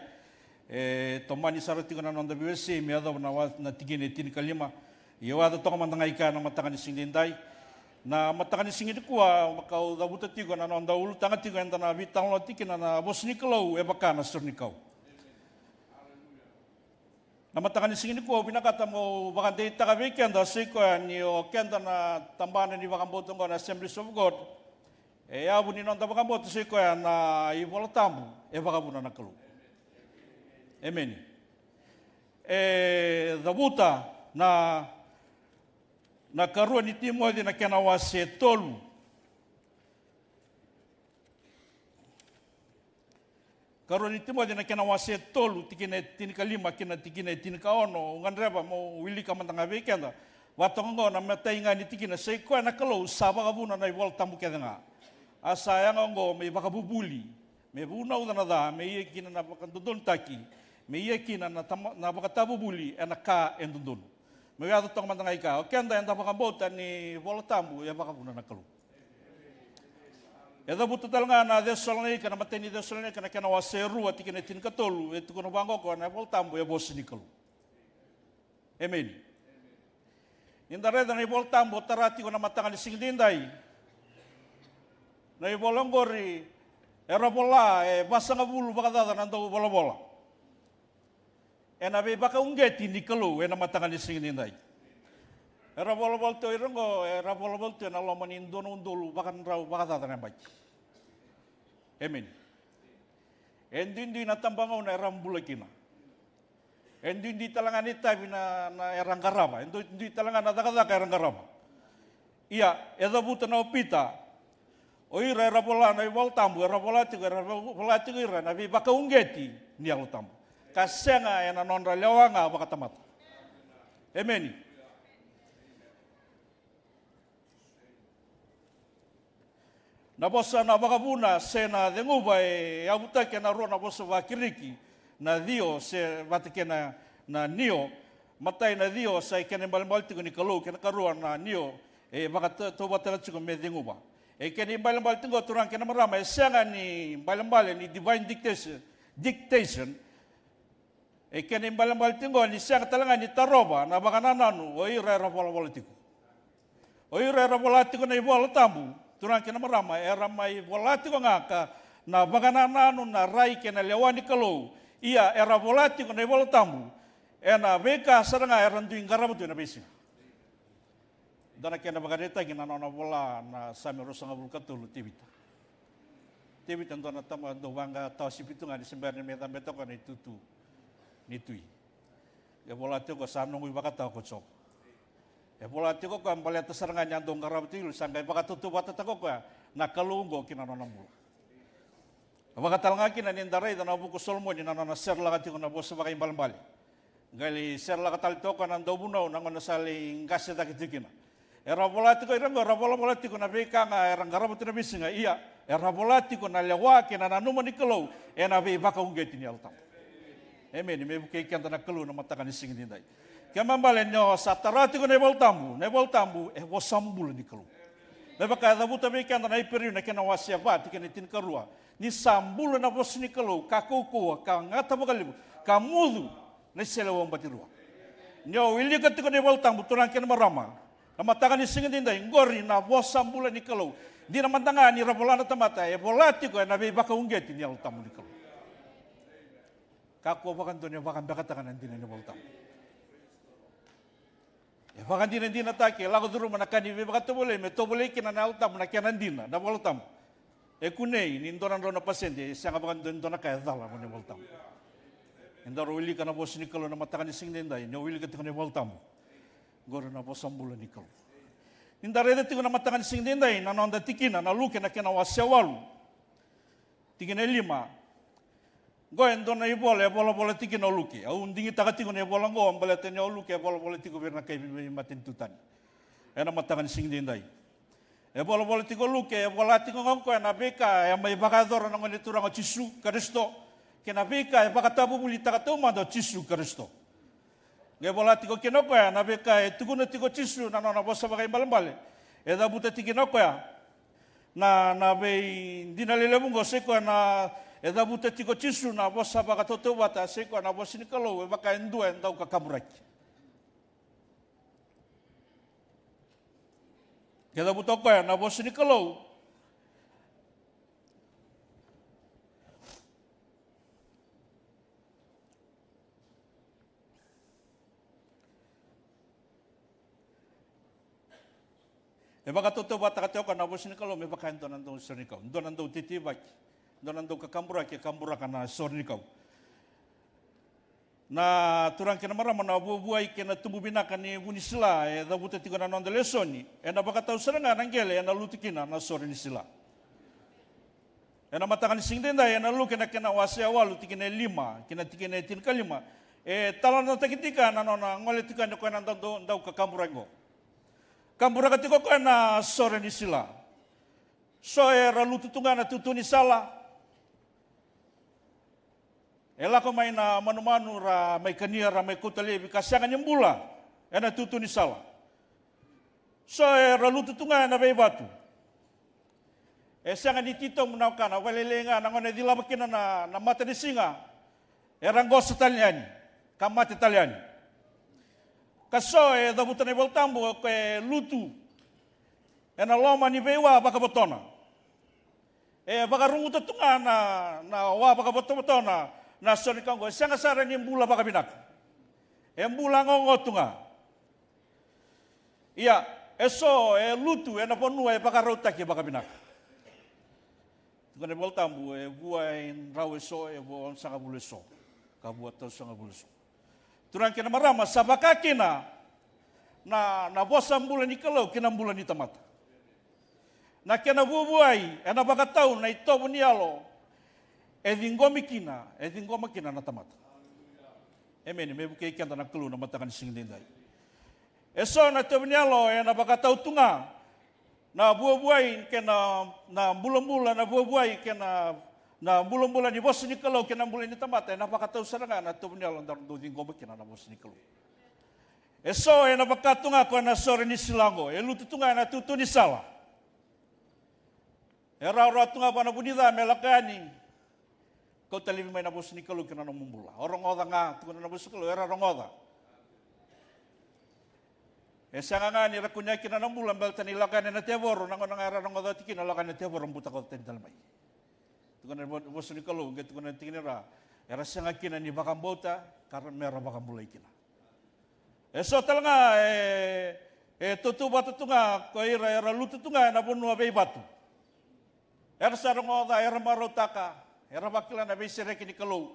E tomani sara tiko na noda veiwasei me yacova na wa-, na tikina e tinikalima. Ia au yaco toka mada ga i kea na mataka ni siga daidai. Na mataka ni siga nikua, au cavuta tiko na noda ulutaga tiko eda na veitalanoa tikina na vosa ni Kalou e vaka na soro ni kau. Na mataka ni siga nikua au vinakata meu vakadeitaka vei keda, sai koya ni o keda na tabana ni vakabauta oqo na Assemblies of God, e yavu ni noda vakabauta sai koya na iVola Tabu e vakavuna na Kalou. Emeni. E cavuta na, na karua ni Timoci na kena wase tolu. Karua ni Timoci na kena wase tolu, tikina e tinikalima kina tikina e tinikaono, au gadreva meu wilika mada ga vei keda. Vatoka oqo na matai ga ni tikina, sai koya na Kalou sa vakavuna na iVola Tabu kece ga. A sa yaga oqo me ivakavuvuli, me vunauca na ca, me ia kina na vakadodonutaki, me ia kina na tama-, na vakatavuvuli ena ka e dodonu. Meu yaco toka mada ga i kea, o keda eda vakabauta ni iVola Tabu e vakavuna na Kalou. E cavuta tale ga na Cesalonaika, na matai ni Cesalonaika na kena wase rua, tikina e tinikatolu, e tukuna vaqo o koya na iVola Tabu e vosa ni Kalou. Emeni. Ni da raica na iVola Tabu au tara tiko na mataka ni siga daidai. Na ivola oqori era vola e vasagavulu vakacaca na dauvolavola. Ena veivakauqeti ni Kalou ena mataka ni siga nidai. Era volavola tu o ira oqo, era volavola tu ena loma ni dua na udolu vakadrau vakacaca na yabaki. Emeni. E duidui na tabagauna era bula kina. E duidui tale ga na itavi na, na era qarava. E duidui tale ga na cakacaka era qarava. Ia, e cavuta na o Pita, o ira era vola na iVola Tabu, era vola tiko, era vo-, vola tiko ira na veivakauqeti ni Yalo Tabu. Ka sega ena nodra lewa ga vakatamata. Emeni. Na vosa na vakavuna se na ceguva e yavutaki ena rua na vosa vaKiriki, na theo se vata kei na, na neo. Matai na theo sa i kena ibalebale tiko ni Kalou, kei na karua na neo e vakatauvatana tiko me ceguva. E kena ibalebale tiko, turaga kei na marama, e sega ni ibalebale ni divine dictation, dictation. E kena ibalebale tiko ni sega tale ga ni tarova na vakanananu o ira era volavola tiko. O ira era vola tiko na iVola Tabu, turaga kei na marama, era mai vola tiko ga ka na vakanananu, na rai kei na lewa ni Kalou. Ia era vola tiko na iVola Tabu ena veika sara ga era dui qarava tu ena veisiga. Dua na kena vakaraitaki na nona vola na Same ruasagavulu ka tolu, Tevita. Tevita dua na tama dau vaqa tawasipi tu ga ni se bera ni mai cabe toka na itutu ni tui. E vola tiko, sa noqu ivakatawa ko Jiova. E vola tiko o koya baleta sara ga ni a dau qarava tiko, sa qai vakatautauvatataka o koya na Kalou oqo ki na nona bula. Vakatalega kina ni da raica na vuku o Solomoni na nona serelaka tiko na vosa vakaibalebale. Qai lai serelaka tale toka na dauvunau na gauna sa lai qase cake tiko kina. Era vola tiko ira oqo, era volavola tiko na veika ga era qarava tu na veisiga. Ia, era vola tiko na lewa kei na nanuma ni Kalou ena veivakauqeti ni Yalo Tabu. Emeni. Me vukei keda na Kalou na mataka ni siga nidai. Kena ibalebale ni o sa tara tiko na iVola Tabu, na iVola Tabu e vosa bula ni Kalou. Me vaka e cavuta vei keda na Iperiu na kena wase va, tikina e tinikarua. Ni sa bula na vosa ni Kalou, ka kaukauwa, ka gata vakalevu, ka mucu na iseleiwau batirua. Ni o wilika tiko na iVola Tabu, turaga kei na marama, na mataka ni siga nidai, qori na vosa bula ni Kalou. Dina mada ga ni ra vola na tamata, e vola tiko ena veivakauqeti ni Yalo Tabu ni Kalou. Kakua vakadua ni vakabekataka na dina ni iVola Tabu. E vakadinadinataki, e lako curuma na ka ni veivakatovolei, me tovolei kina na Yalo Tabu na kena dina, na iVola Tabu. E kunei ni dua na drau na pasede e sega vakadua ni dua na ka e cala mai na iVola Tabu. Ni daru wilika na vosa ni Kalou na mataka ni siga daidai, ni o wilika tiko na iVola Tabu, qori na vosa bula ni Kalou. Ni da raica tiko na mataka ni siga daidai na noda tikina, na Luke na kena wase walu, tikina e lima. Qo e dua na ivola e volavola tiko kina o Luke. Au digitaka tiko na ivola qo baleta ni o Luke e volavola tiko vei ira na kai veimatanitu tani ena mataka ni siga daidai. E volavola tiko o Luke, e vola tiko ga o koya na veika e mai vakayacora na Gone Turaga o Jisu Karisito kei na veika e vakatavuvulitaka taumada o Jisu Karisito. Qai vola tiko kina o koya na veika e tukuna tiko o Jisu na nona vosa vakaibalebale. E cavuta tiko kina o koya na, na veidina lelevu qo, sai koya na, e cavuta tiko o Jisu na vosa vakatautauvata, sai koya na vosa ni Kalou e vaka e dua e dau kakaburaki. Ke cavuta o koya na vosa ni Kalou, e vakatautauvataka tiko o koya na vosa ni Kalou me vaka e dua na dau sore ni kau, dua na dau teitei vaki, dua na dau kakaburaki, e kaburaka na sore ni kau. Na turaga kei na marama, na vuavuai kei na tubu vinaka ni vu ni sila e cavuta tiko na noda lesoni, ena vakatau sara ga na qele ena lutu kina na sore ni sila. Ena mataka ni siga daidai, ena Luke na kena wase e walu, tikina e lima kei na tikina e tinikalima, e talanoataki tiko na nona gole tiko yani o koya na dau, dau, dau kakaburaki qo. Kaburaka tiko o koya na sore ni sila. So era lutu tu ga ena tutu ni sala. E lako mai na manumanu ra mai kania, ra mai kauta laivi, ka sega ni bula ena tutu ni sala. So era lutu tu ga ena veivatu. E sega ni titobu na wekana, vakalailai ga na gauna e cilava kina na, na matanisiga, era qosa tale yani ka mate tale yani. Ka so e cavuta na iVola Tabu o koya e lutu ena loma ni veiwa vakavotona. E vakaruguta tu ga na, na wa vakavotavotona na sore ni kau qo, e sega sara ni bula vakavinaka. E bula gogo tu ga. Ia, e so e lutu ena vanua e vakarautaki vakavinaka. Tukuna na iVola Tabu, e vua e drau e so, e vua onosagavulu e so, ka vua tolusagavulu e so. Turaga kei na marama, sa vaka kina na, na vosa bula ni Kalou kei na bula ni tamata. Na kena vuavuai ena vakatau na itovo ni yalo e ciqomi kina, e ciqoma kina na tamata. Emeni. Me vukei keda na Kalou na mataka ni siga daidai. E so na itovo ni yalo ena vakatau tu ga na vuavuai kei na, na bulabula, na vuavuai kei na, na bulabula ni vosa ni Kalou kei na bula ni tamata, ena vakatau sara ga na itovo ni yalo daru dau ciqoma kina na vosa ni Kalou. E so ena vaka tu ga o koya na sore ni sila qo, e lutu tu ga ena tutu ni sala. E rawarawa tu ga vua na vu ni ca me lako yani, kauta laivi mai na vosa ni Kalou ki na nomu bula. O rogoca ga, tukuna na vosa ni Kalou, era rogoca. E sega ga ni ra kunea kina na bula baleta ni lako yani na tevoro, na gauna ga era rogoca oti kina, lako yani na tevoro, butako tani tale mai. Tukuna na vo-, vosa ni Kalou, qai tukuna tiko ni ra, era sega kina ni vakabauta ka ra, me ra vakabulai kina. E so tale ga e, e tautauvata tu ga ko ira era lutu tu ga ena vanua veivatu. Era sa rogoca, era marautaka, era vakila na veisereki ni Kalou.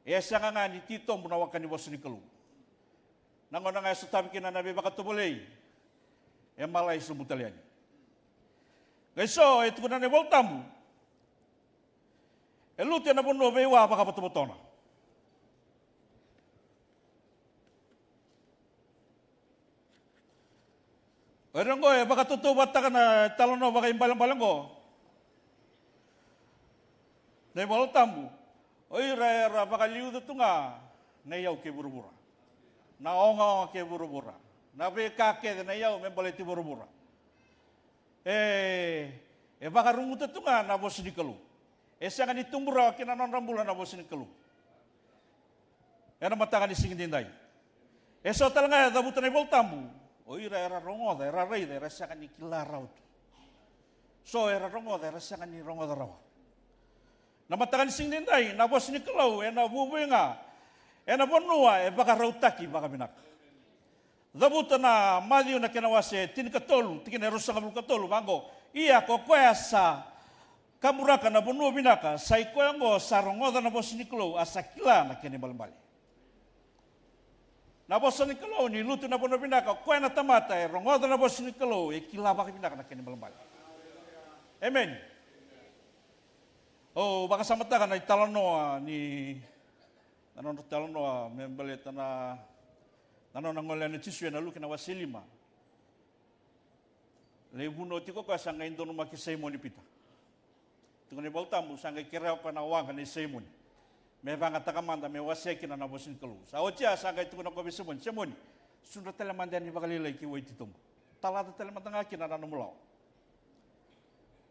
E sega ga ni titobu na waka ni vosa ni Kalou. Na gauna ga e sotavi kina na veivakatovolei, e malai sobu tale yani. Qai so e tukuna na iVola Tabu, e lutu ena vanua veiwa vakavotavotona. O ira oqo e vakatautauvataka na talanoa vakaibalebale oqo. Na iVola Tabu, o ira era vakaliuca tu ga na iyau kei vuravura, na ogaoga kei vuravura, na veika kece, na iyau me baleti vuravura. E, e vakaruguta tu ga na vosa ni Kalou. E sega ni tubu rawa ki na nodra bula na vosa ni Kalou. Ena mataka ni siga edaidai, e so tale ga e cavuta na iVola Tabu, o ira era rogoca, era raica, era sega ni kila rawa tu. So era rogoca, era sega ni rogoca rawa. Na mataka ni siga edaidai, na vosa ni Kalou ena vuavuai ga ena vanua e vakarautaki vakavinaka. Cavuta na Maciu na kena wase tinikatolu, tikina e ruasagavulu ka tolu, vaqo: Ia ko koya sa kaburaka na vanua vinaka, sa i koya oqo sa rogoca na vosa ni Kalou, a sa kila na kena ibalebale. Na vosa ni Kalou ni lutu na vanua vinaka, o koya na tamata e rogoca na vosa ni Kalou, e kila vakavinaka na kena ibalebale. Emeni. Au vakasamataka na italanoa ni, na nodra talanoa me baleta na, na nona gole yani o Jisu ena Luke na wase lima. Lai vunau tiko o koya, sa qai donumaki Saimoni Pita. Tukuna na iVolatabu, sa qai kerea o koya na waqa nei Saimoni me vayagataka mada, me wasea kina na vosa ni Kalou. Sa oti ya, sa qai tukuna o koya vei Saimoni, Saimoni, sudra tale mada yani vakalailai ki wai titobu. Talaca tale mada ga kina na nomu lawa.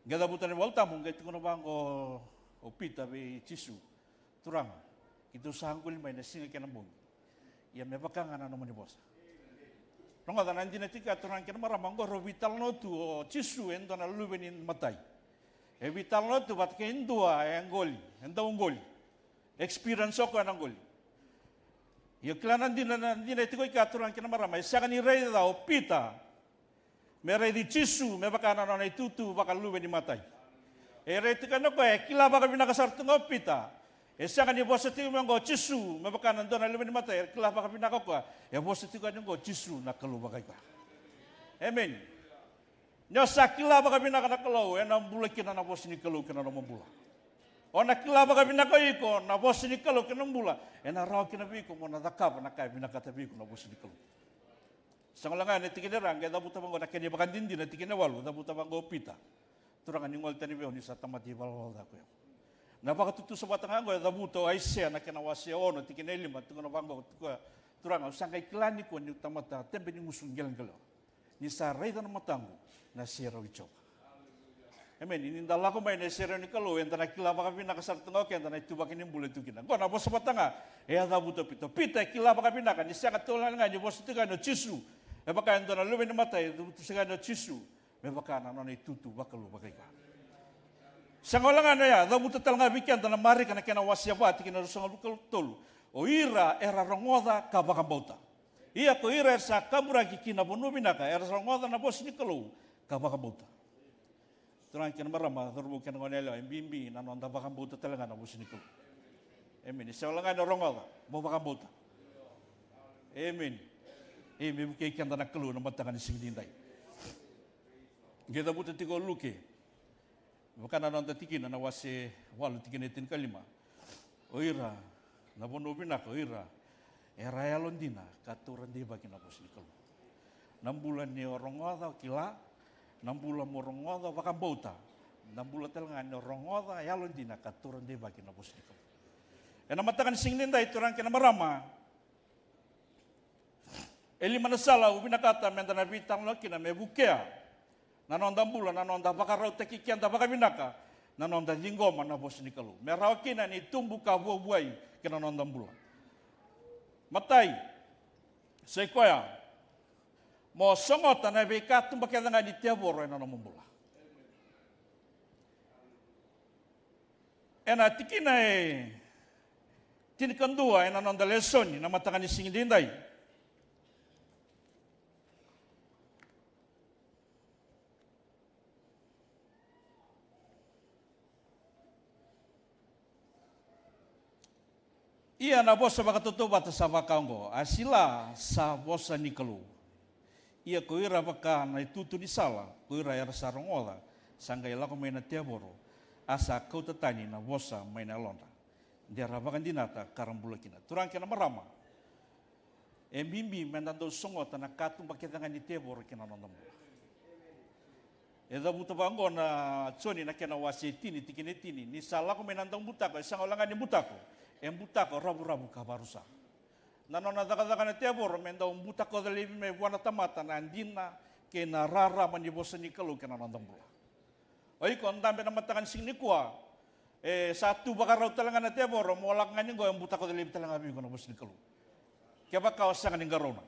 Qai cavuta na iVolatabu, qai tukuna vaqo o Pita vei Jisu, Turaga, keitou sa qoli mai na siga kei na bogi. Ia me vaka ga na nomuni vosa. Rogoca na dina tiko ya, turaga kei na marama, oqo rau veitalanoa tu o Jisu e dua na luve ni matai. E veitalanoa tu vata kei dua e qoli, e dau qoli. Experience o koya na qoli. Ia kila na dina, na dina e tiko i ke, turaga kei na marama, e sega ni raica o Pita me raici Jisu me vaka na nona itutu vakaluve ni matai. E raici tiko yani o koya, e kila vakavinaka sara tu ga o Pita. E sega ni vosa tiko mai oqo o Jisu me vaka na dua na luve ni matai, e kila vakavinaka o koya, e vosa tiko yani oqo o Jisu na Kalou vakaikoya. Emeni. Ni o sa kila vakavinaka na Kalou, ena bula kina na vosa ni Kalou kei na nomu bula. O na kila vakavinaka o iko na vosa ni Kalou kei na nomu bula, ena rawa kina vei iko mo na cakava na ka e vinakata vei iko na vosa ni Kalou. Sa gole ga ena tikina e ra, qai cavuta vaqo na kena ivakadinadina, tikina e walu, cavuta vaqo o Pita, Turaga, ni gole tani vei au, ni sa tamata ivalavala ca ko yau. Na vakatutusa vata ga oqo e cavuta o Aisea na kena wase ono, tikina e lima, tukuna vaqo, tukuna, Turaga, au sa qai kila nikua niu tamata tebe ni gusu qeleqelewa, ni sa raica na mataqu na serau i Jiova. Emeni. Ni da lako mai na iserau ni Kalou, eda na kila vakavinaka sara tu ga o keda na ituvaki ni bula e tu kina. Oqo na vosa vata ga e a cavuta o Pita. O Pita e kila vakavinaka ni sega tale ga ni vosa tiko yani o Jisu e vaka e dua na luve ni matai, e cavuta tiko yani o Jisu me vaka na nona itutu vakalou vakaikoya. Sega wale ga ni oya, cavuta tale ga vei keda na Marika na kena wase va, tikina e ruasagavulu ka tolu. O ira era rogoca ka vakabauta. Ia ko ira era sa kaburaki ki na vanua vinaka, era sa rogoca na vosa ni Kalou ka vakabauta. Turaga kei na marama, cauravou kei na goneyalewa, e bibi na noda vakabauta tale ga na vosa ni Kalou. Emeni. Sega wale ga ni rogoca, mo vakabauta. Emeni. E me vukei keda na Kalou na mataka ni siga nidai. Qai cavuta tiko o Luke, vaka na noda tikina, na wase walu, tikina e tinikalima. O ira na vanua vinaka, o ira era yalodina ka taura deivaki na vosa ni Kalou. Na bula ni o rogoca o kila, na bula mo rogoca o vakabauta, na bula tale ga ni o rogoca yalodina ka taura deivaki na vosa ni Kalou. Ena mataka ni siga nidai, turaga kei na marama, e lima na sala au vinakata meda na veitalanoa kina me vukea na noda bula, na noda vakarautaki keda vakavinaka, na noda ciqoma na vosa ni Kalou, me rawa kina ni tubu ka vuavuai ki na noda bula. Matai, sa i koya, mo sogota na veikatuba kece ga ni tevoro ena nomu bula. Ena tikina e tinikadua ena noda lesoni na mataka ni siga nidai, ia na vosa vakatautauvata sa vaka oqo: A sila sa vosa ni Kalou. Ia ko ira vaka na itutu ni sala, ko ira era sa rogoca, sa qai lako mai na tevoro, a sa kauta tani na vosa mai na yalodra, de ra vakadinata ka ra bula kina. Turaga kei na marama, e bibi meda dau sogota na katuba kece ga ni tevoro ki na noda bula. E cavuta vaqo na Joni na kena wase tini, tikina e tini: Ni sa lako mai na daubutako, e sega wale ga ni butako, e butako ravuravu ka vakarusa. Na nona cakacaka na tevoro me dau butakoca laivi mai vua na tamata na dina kei na rarama ni vosa ni Kalou ki na noda bula. O iko dabe na mataka ni siga nikua, e sa tu vakarau tale ga na tevoro, mo lako ga ni qo, e butakoca laivi tale ga vei iko na vosa ni Kalou, kevaka o sega ni qarauna.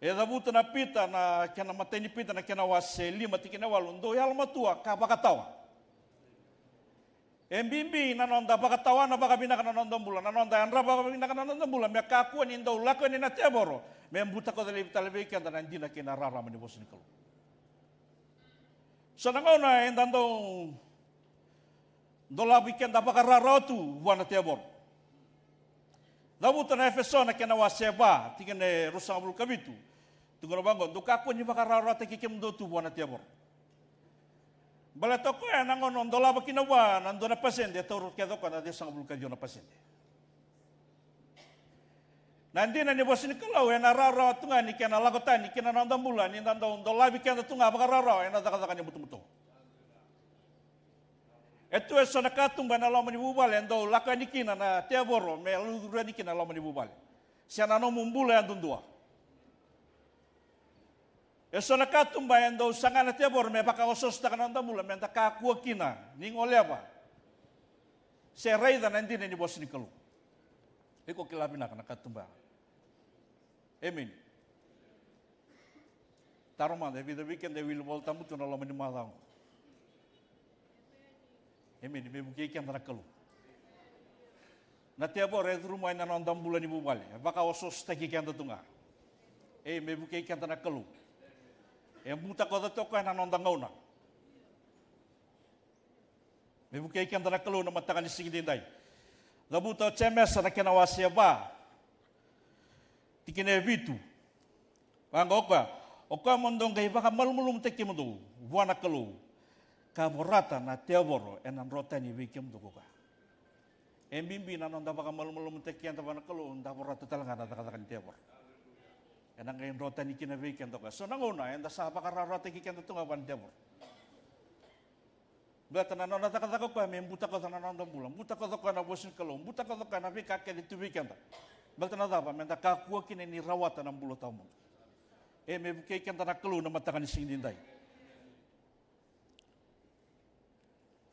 E cavuta na Pita, na kena, matai ni Pita na kena wase lima, tikina e walu: Dou yalomatua ka vakatawa. E bibi na noda vakatawana vakavinaka na noda bula, na noda yadrava vakavinaka na noda bula, me kakua ni dau lako yani na tevoro me butakoca laivi tale vei keda na dina kei na rarama ni vosa ni Kalou. So na gauna eda dau Dolavi keda vakarawarawa tu vua na tevoro. Cavuta na Efeso na kena wase va, tikina e ruasagavulu ka vitu. Tukuna vaqo, dou kakua ni vakarawarawataki kemudou tu vua na tevoro. Baleta o koya ena gauna o dolava kina vua na dua na pasede, e taura kece o koya na ciwasagavulu ka ciwa na pasede. Na dina ni vosa ni Kalou ena rawarawa tu ga ni kena lako tani ki na noda bula ni da dau dolavi keda tu ga vakarawarawa ena cakacaka ni butobuto. E tu eso na katuba ena loma ni vuvale e dau lako yani kina na tevoro me laucuru yani kina na loma ni vuvale. Se na nomu bula yadudua. Eso na katuba e dau saga na tevoro me vakaosoosotaka na noda bula, me da kakua kina ni goleva se raica na dina ni vosa ni Kalou. Iko kila vinaka na katuba. Emeni. Taro mada, e vica vei keda e wili Vola Tabu tu na loma ni macawa. Emeni, me vukei keda na Kalou. Na tevoro e curu mai na noda bula ni vuvale, e vakaosoosotaki keda tu ga. Ei, me vukei keda na Kalou. E butakoca toka ena noda gauna. Me vukei keda na Kalou na mataka ni siga daidai. Cavuta o Jemesa na kena wase va, tikina e vitu. Vaqo o koya, o koya mo dou qai vakamalumalumutaki kemudou vua na Kalou, ka vorata na tevoro ena dro tani vei kemudou ko koya. E bibi na noda vakamalumalumutaki keda vua na Kalou, da vorata tale ga na cakacaka ni tevoro. Ena qai dro tani kina vei keda o koya. So na gauna eda sa vakarawarawataki keda tu ga vua na tevoro. Baleta na nona cakacaka o koya me butakoca na noda bula, butakoca o koya na vosa ni Kalou, butakoca o koya na veika kece tu vei keda. Baleta na cava? Me da kakua kina ni rawata na bula tawamudu. E me vukei keda na Kalou na mataka ni siga daidai.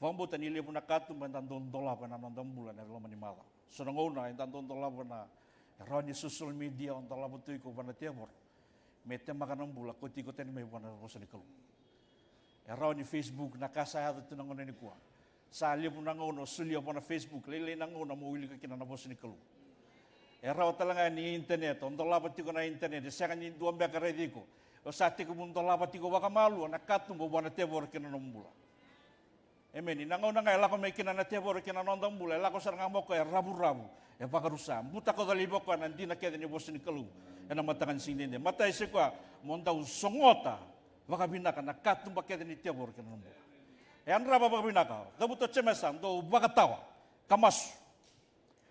Vakabauta ni levu na katuba eda dau dolava ena noda bula ena loma ni macawa. So na gauna eda dau dolava na, e rawa ni social media o dolava tu iko vua na tevoro me temaka na bula, kauti iko tani mai vua na vosa ni Kalou. E rawa ni Facebook, na ka sa yaco tu na gauna nikua. Sa levu na gauna o solia vua na Facebook, lailai na gauna mo wilika kina na vosa ni Kalou. E rawa tale ga ni internet, o dolava tiko na internet, e sega ni dua beka raici iko. O sa tekivu dolava tiko vakamalua na katuba vua na tevoro kina nomu bula. Emeni. Na gauna ga e lako mai kina na tevoro kina noda bula, e lako sara ga mai o koya e ravuravu, e vakarusa. Butakoca laivi o koya na dina kece ni vosa ni Kalou ena mataka ni siga daidai. Matai, se koya mo dau sogota vakavinaka na katuba kece ni tevoro kina nomu bula. E yadrava vakavinaka. Cavuta o Jemesa, dou vakatawa ka masu.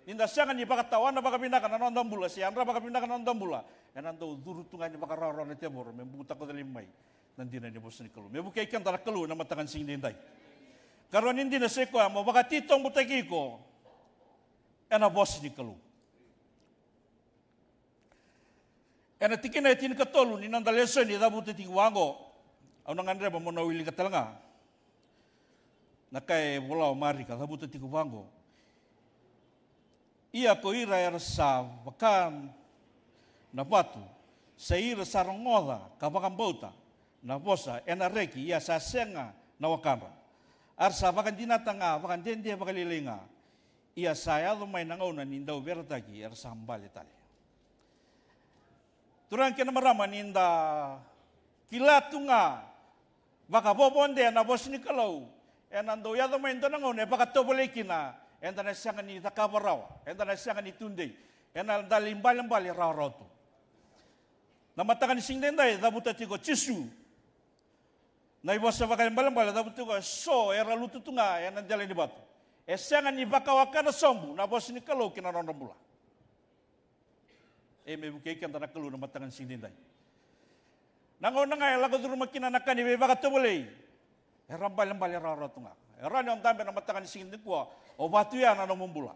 Ni da sega ni vakatawana vakavinaka na noda bula, se yadra vakavinaka na noda bula, ena dau curu tu ga ni vakarawarawa na tevoro me butakoca laivi mai na dina ni vosa ni Kalou. Me vukei keda na Kalou ena mataka ni siga daidai. Karua ni dina, se koya mo vakatitobutaki iko ena vosa ni Kalou. Ena tikina e tinikatolu ni noda lesoni e cavuta tiko vaqo, au na gadreva mo na wilika tale ga. Na ka e vola o Marika, cavuta tiko vaqo. Ia ko ira era sa vaka na vatu, sa ira sa rogoca ka vakabauta na vosa ena reki, ia sa sega na wakadra. A ra sa vakadinata ga vakadede vakalailai ga, ia sa yaco mai na gauna ni dauveretaki, era sa bale tale. Turaga kei na marama, ni da kila tu ga vakavovodea na vosa ni Kalou, ena dau yaco mai e dua na gauna e vakatovolei kina, eda na sega ni cakava rawa, eda na sega ni tudei, ena da lai balebale rawarawa tu. Na mataka ni siga daidai, cavuta tiko o Jisu. Na ivosa vakaibalebale, cavuta tiko e so era lutu tu ga ena dela ni vatu. E sega ni vakawakana sobu na vosa ni Kalou ki na nodra bula. E me vukei keda na Kalou na mataka ni siga daidai. Na gauna ga e lako curuma kina na ka ni veivakatovolei, era balebale rawarawa tu ga. E rawa ni o dabe na mataka ni siga nikua, o vatu ya na nomu bula.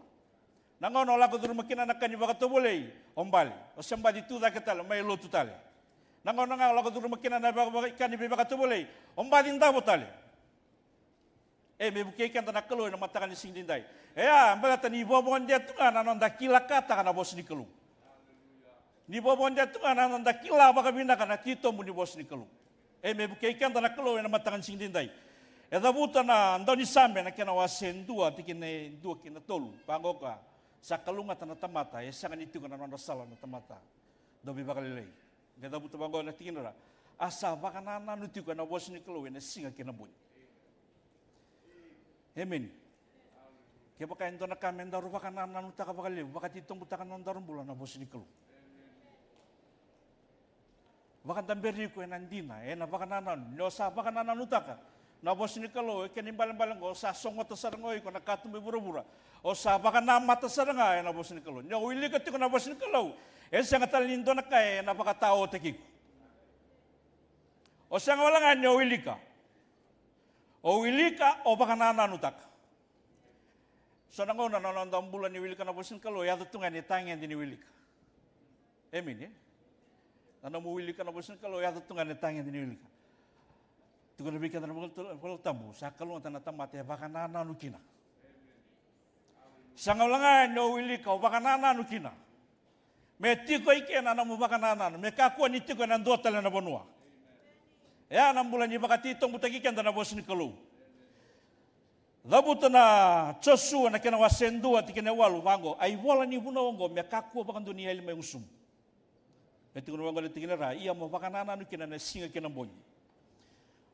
Na gauna o lako curuma kina na ka ni vakatovolei, o bale. O se baci tu cake tale, o mai lotu tale. Na gauna ga o lako curuma kina na vaka-, vaka-, ka ni veivakatovolei, o baci davo tale. E me vukei keda na Kalou ena mataka ni siga daidai. E a, baleta ni vovodea tu ga na noda kilakataka na vosa ni Kalou. Ni vovodea tu ga na noda kila vakavinaka na titobu ni vosa ni Kalou. E me vukei keda na Kalou ena mataka ni siga daidai. E cavuta na Daunisame na kena wase dua, tikina e dua ki na tolu. Vaqo ka, sa kalougata na tamata e sega ni tiko na nodra sala na tamata dauveivakalailai. Qai cavuta vaqo na tikina ra, a sa vakanananu tiko ena vosa ni Kalou ena siga kei na bogi. Emeni. Kevaka e dua na ka me daru vakanananutaka vakalevu, vakatitobutaka na nodaru bula na vosa ni Kalou. Vakadaberi iko ena dina, ena vakanananu. Ni o sa vakanananutaka na vosa ni Kalou, e kena ibalebale oqo, o sa sogota sara ga o iko na katuba i vuravura. O sa vakanamata sara ga ena vosa ni Kalou. Ni o wilika tiko na vosa ni Kalou, e sega tale ni dua na ka ena vakataotaki iko. O sega wale ga ni o wilika. O wilika, o vakanananutaka. So na gauna na noda bula ni wilika na vosa ni Kalou, e yaco tu ga ni tagede ni wilika. Emeni, e? Na nomu wilika na vosa ni Kalou, e yaco tu ga ni tagede ni wilika. Tukuna vei keda na Vola Tabu, sa kalougata na tamata e vakanananu kina. Sega wale ga ni o wilika, o vakanananu kina. Me tiko i ke na nomu vakanananu, me kakua ni tiko ena dua tale na vanua. E a na bula ni vakatitobutaki keda na vosa ni Kalou. Cavuta na Josua na kena wase dua, tikina e walu, vaqo: A ivola ni vunau oqo me kakua vakadua ni yali mai gusumu. Me tukuna vaqo na tikina e ra: Ia mo vakanananu kina na siga kei na bogi,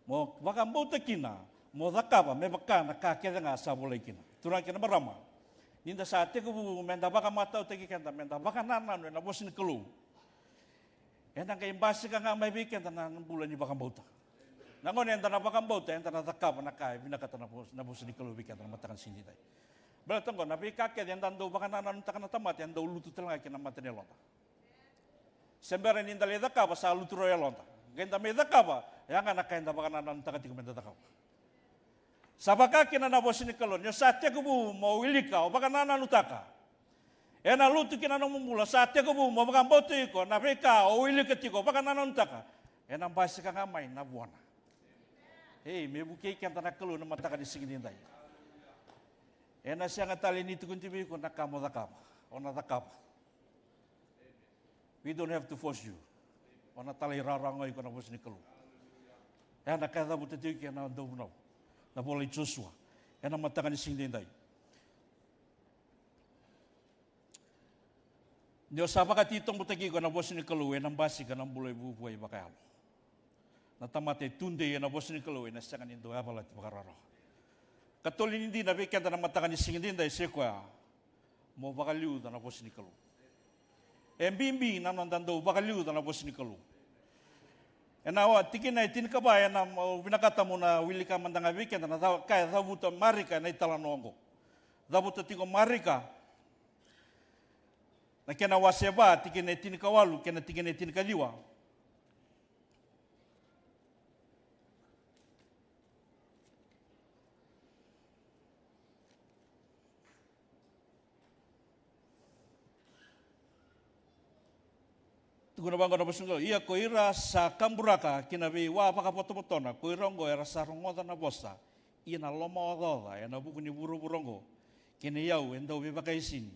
mo vakabauta kina, mo cakava me vaka na ka kece ga sa volai kina. Turaga kei na marama, ni da sa tekivu me da vakamatautaki keda me da vakanananu ena vosa ni Kalou, ena qai basika ga mai vei keda na bula ni vakabauta. Na gauna eda na vakabauta, eda na cakava na ka e vinakata na vosa, na vosa ni Kalou vei keda na mataka ni siga edaidai. Baleta oqo, na veika kece eda dau vakanananutaka na tamata, e dau lutu tale ga ki na mata ni yaloda. Se bera ni da lai cakava, sa lutu rawa e yaloda. Qai da mai cakava, ya ga na ka eda vakanananutaka tiko me da cakava. Sa vaka kina na vosa ni Kalou, ni o sa tekivu mo wilika, o vakanananutaka, ena lutu ki na nomu bula. Sa tekivu mo vakabauta iko, na veika o wilika tiko, o vakanananutaka, ena basika ga mai na vuana. Ei, me vukei keda na Kalou na mataka ni siga edaidai. Ena sega tale ni tukuni vei iko na ka mo cakava, o na cakava. We don't have to force you. O na talairawarawa ga o iko na vosa ni Kalou. E a na ka e cavuta tiko kina na dauvunau, na vola i Josua ena mataka ni siga edaidai. Ni o sa vakatitobutaki iko ena vosa ni Kalou, ena basika na bula e vuavuai vakayalo. Na tamata e tudei ena vosa ni Kalou, ena sega ni dau yavalati vakarawarawa. Katolu ni dina vei keda na mataka ni siga edaidai, se koya mo vakaliuca na vosa ni Kalou. E bibi na noda dau vakaliuca na vosa ni Kalou. Ena tikina e tinikava, ena, au vinakata mo na wilika mada ga vei keda na ca-, ka e cavuta Marika ena italanoa oqo. Cavuta tiko Marika na kena wase va, tikina e tinikawalu kei na tikina e tinikaciwa. Tukuna vaqo na vosa ni Kalou: Ia ko ira sa kaburaka ki na veiwa vakavotavotona, ko ira oqo era sa rogoca na vosa, ia na lomaocaoca ena vuku ni vuravura oqo, kei na iyau e dau veivakaisini,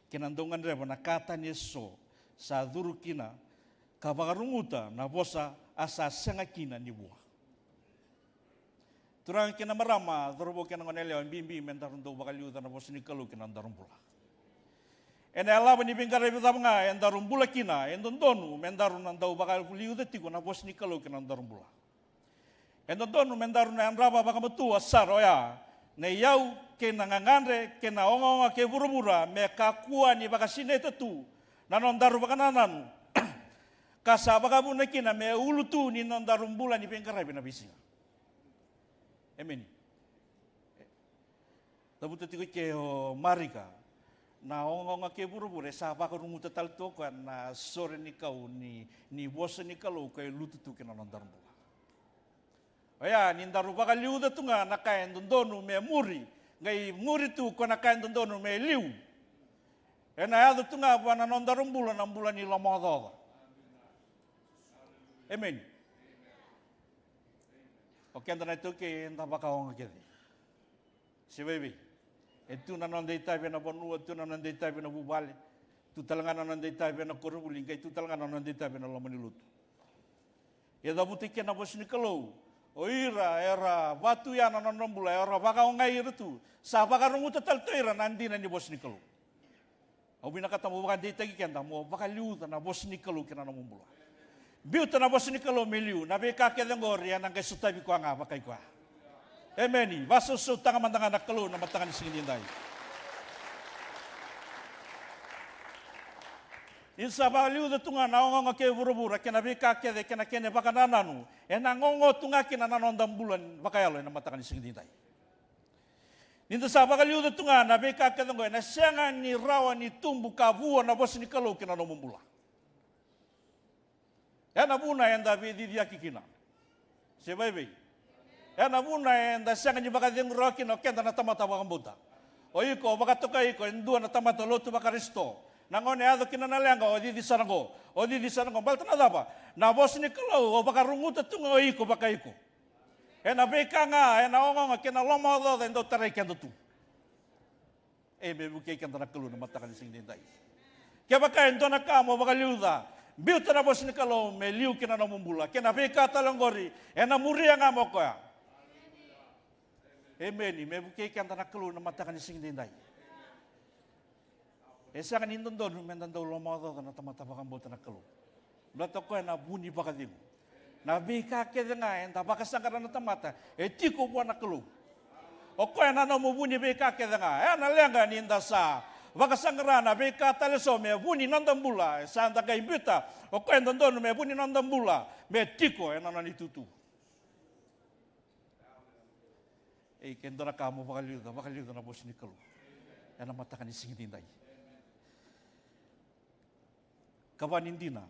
kei na dau gadreva na ka tani eso sa curu kina, ka vakaruguta na vosa a sa sega kina ni vua. Turaga kei na marama, cauravou kei na goneyalewa, e bibi me daru dau vakaliuca na vosa ni Kalou ki na nodaru bula. Ena yalava ni veiqaravi cava ga e daru bula kina, e dodonu me daru na dau vakaliuca tiko na vosa ni Kalou ki na nodaru bula. E dodonu me daru na yadrava vakamatua sara oya na iyau kei na gagadre kei na ogaoga kei vuravura, me kakua ni vakasinaita tu na nodaru vakanananu, ka sa vakavuna kina me ulutu ni nodaru bula ni veiqaravi na veisiga. Emeni. Cavuta tiko i ke o Marika, na ogaoga kei vuravura e sa vakaruguta tale tu o koya na sore ni kau ni, ni vosa ni Kalou ka e lutu tu ki na nodaru bula. Oya ni daru vakaliuca tu ga na ka e dodonu me muri, qai muri tu ko na ka e dodonu me liu. Ena yaco tu ga vua na nodaru bula na bula ni lomaocaoca. Emeni. O keda na iTaukei eda vakaoga kece. Se vaivei. E tu na noda itavi ena vanua, tu na noda itavi ena vuvale, tu tale ga na noda itavi ena koronivuli, qai tu tale ga na noda itavi ena loma ni lotu. E cavuta i ke na vosa ni Kalou, o ira era vatu ya na nodra bula, era vakaogai ira tu, sa vakaruguta tale tu o ira na dina ni vosa ni Kalou. Au vinakata mo vakadeitaki keda mo vakaliuca na vosa ni Kalou ki na nomu bula. Biuta na vosa ni Kalou me liu, na veika kece oqori ena qai sotavi koya ga vakai koya. Emeni. Vakasausautaka mada ga na Kalou na mataka ni siga nidai. Ni sa vakaliuca tu ga na ogaoga kei vuravura kei na veika kece kei na kena vakanananu, ena gogo tu ga kina na noda bula vakayalo ena mataka ni siga edaidai. Ni da sa vakaliuca tu ga na veika kece oqo, ena sega ni rawa ni tubu ka vua na vosa ni Kalou ki na nomu bula. Ena vuna eda veiciciyaki kina. Se vaivei. Ena vuna eda sega ni vakacegu rawa kina o keda na tamata vakabauta. O iko, o vakatokai iko e dua na tamata lotu vaKarisito. Na gauna e yaco kina na leqa, o cici sara oqo. O cici sara oqo. Baleta na cava? Na vosa ni Kalou, o vakaruguta tu ga o iko vakaiko. Ena veika ga, ena ogaoga kei na lomaocaoca e dau tarai keda tu. E, me vukei keda na Kalou na mataka ni siga edaidai. Kevaka e dua na ka mo vakaliuca, biuta na vosa ni Kalou me liu ki na nomu bula. Kei na veika tale oqori, ena muria ga mo koya. Emeni. Me vukei keda na Kalou na mataka ni siga edaidai. E sega ni dodonu meda dau lomaocaoca na tamata vakabauta na Kalou. Baleta o koya na vu ni vakacegu. Na veika kece ga eda vakasaqara na tamata, e tiko vua na Kalou. O koya na nomu vu ni veika kece ga. E na leqa ni da sa vakasaqara na veika tale eso me vu ni noda bula. E sa da qai biuta o koya e dodonu me vu ni noda bula, me tiko ena nona itutu. Ei, ke dua na ka mo vakaliuca, vakaliuca na vosa ni Kalou ena mataka ni siga edaidai. Kava ni dina.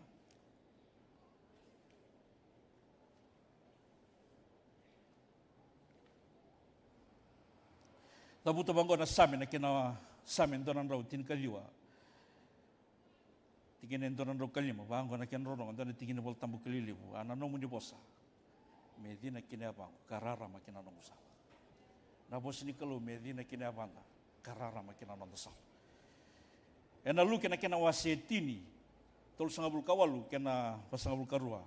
Cavuta vaqo na Same, na kena Same dua na drau tinikaciwa. Tikina e dua na drau ka lima, vaqo na kena rorogo, dua na tikina Volatabu kilai levu, a na nomuni vosa me cina ki na yavaqu, ka rarama ki na noqu sala. Na vosa ni Kalou me cina ki na yavada, ka rarama ki na noda sala. Ena Luke na kena wase e tini, tolusagavulu ka walu kei na vasagavulu ka rua.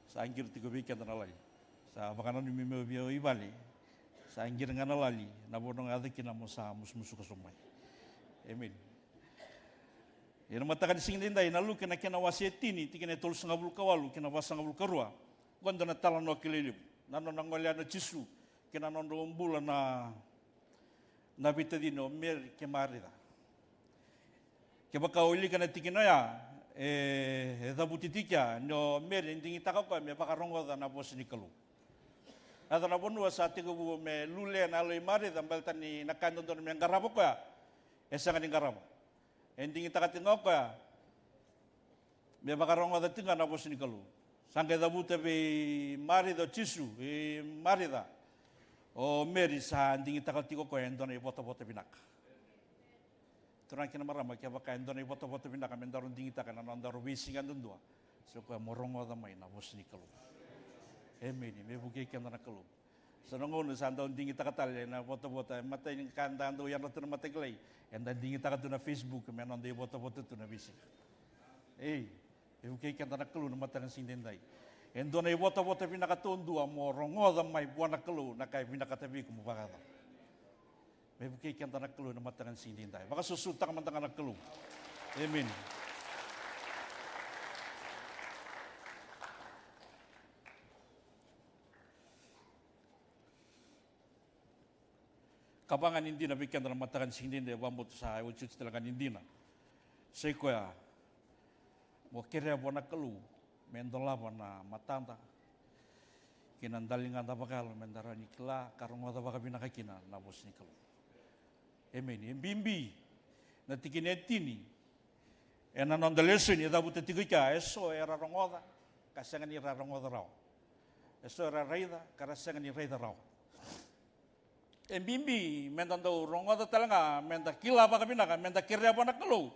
Sa qiri tiko vei keda na lali. Sa vakananumi meu via i vale. Sa qiri ga na lali, na vanua ga yaco kina mo sa musumusuka sobu mai. Emeni. Ia na mataka ni siga edaidai, na Luke na kena wase e tini, tikina e tolusagavulu ka walu kei na vasagavulu ka rua. Qo dua na talanoa kilai levu. Na nona gole yani o Jisu kei na nodrau bula na, na veitacini o Meri kei Marica. Kevaka o wilika na tikina oya, e, e cavuti tiko ya ni o Meri e digitaka o koya me vakarogoca na vosa ni Kalou. Yaco na vanua sa tekivu me lulea na yalo i Marica, baleta ni na ka e dodonu me qarava o koya, e sega ni qarava. E digitaka tiko ga o koya me vakarogoca tiko ga na vosa ni Kalou. Sa qai cavuta vei Marica o Jisu, i Marica, o Meri sa digitaka tiko o koya e dua na ivotavota vinaka. Turaga kei na marama, kevaka e dua na ivotavota vinaka me daru digitaka ena nodaru veisiga yadudua, sa i koya mo rogoca mai na vosa ni Kalou. Emeni. Me vukei keda na Kalou. Sa na gauna sa dau digitaka tale na votavota, e matai ni ka da dau yadra tu na matakilai, eda digitaka tu na Facebook me noda ivotavota tu na veisiga. Ei, e vukei keda na Kalou na mataka ni siga edaidai. E dua na ivotavota vinaka taudua mo rogoca mai vua na Kalou na ka e vinakata vei iko mo vakayacora. Me vukei keda na Kalou na mataka ni siga edaidai. Vakasusuitaka mada ga na Kalou. Emeni. Kava ga ni dina vei keda na mataka ni siga edaidai, vakabauta sa iotioti tale ga ni dina. Sa i koya, mo kerea vua na Kalou me dolava na matada kei na daligadra vakayalo, me da rawa ni kila ka rogoca vakavinaka kina na vosa ni Kalou. Emeni. E bibi na tikina e tini, ena noda lesoni e cavuta tiko i kea, eso era rogoca ka sega ni ra rogoca rawa. Eso era raica ka ra sega ni raica rawa. E bibi me da dau rogoca tale ga, me da kila vakavinaka, me da kerea vua na Kalou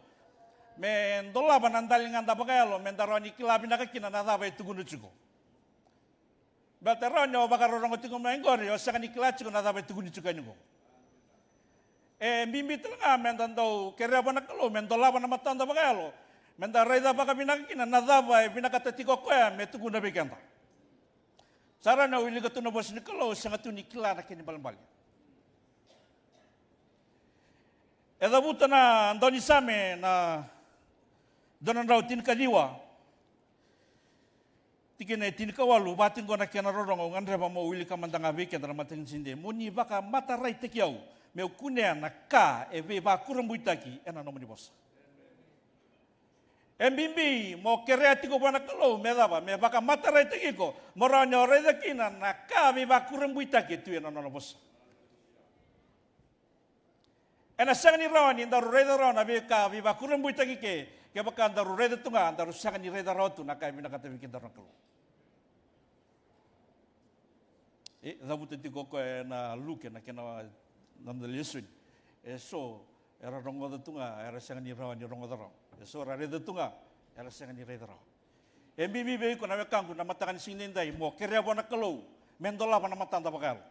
me dolava na daligadra vakayalo, me da rawa ni kila vinaka kina na cava e tukuna tiko. Baleta rawa ni o vakarorogo tiko mai qori, o sega ni kila tiko na cava e tukuni tiko yani qo. E bibi tale ga me da dau kerea vua na Kalou me dolava na matada vakayalo, me da raica vakavinaka kina na cava e vinakata tiko o koya me tukuna vei keda. Sa rawa ni o wilika tu na vosa ni Kalou, sega tu ni kila na kena ibalebale. E cavuta na daunisame na dua na drau tinikaciwa, tikina e tinikawalu, vaka tiko qo na kena rorogo, au gadreva mo wilika mada ga vei keda na mataka ni siga edaidai. Mo ni vakamataraitaki au, meu kunea na ka e veivakurabuitaki ena nomuni vosa. E bibi mo kerea tiko vua na Kalou me cava? Me vakamataraitaki iko, mo rawa ni o raica kina na ka veivakurabuitaki e tu ena nona vosa. Ena sega ni rawa ni daru raica rawa na veika veivakurabuitaki ke, kevaka daru raica tu ga daru sega ni raica rawa tu na ka e vinakata vei kedaru na Kalou. E cavuta tiko o koya ena Luke na kena noda lesoni. E so era rogoca tu ga, era sega ni rawa ni rogoca rawa. E so era raica tu ga, era sega ni raica rawa. E bibi vei iko na wekaqu na mataka ni siga nidaidai mo kerea vua na Kalou me dolava na matada vakayalo.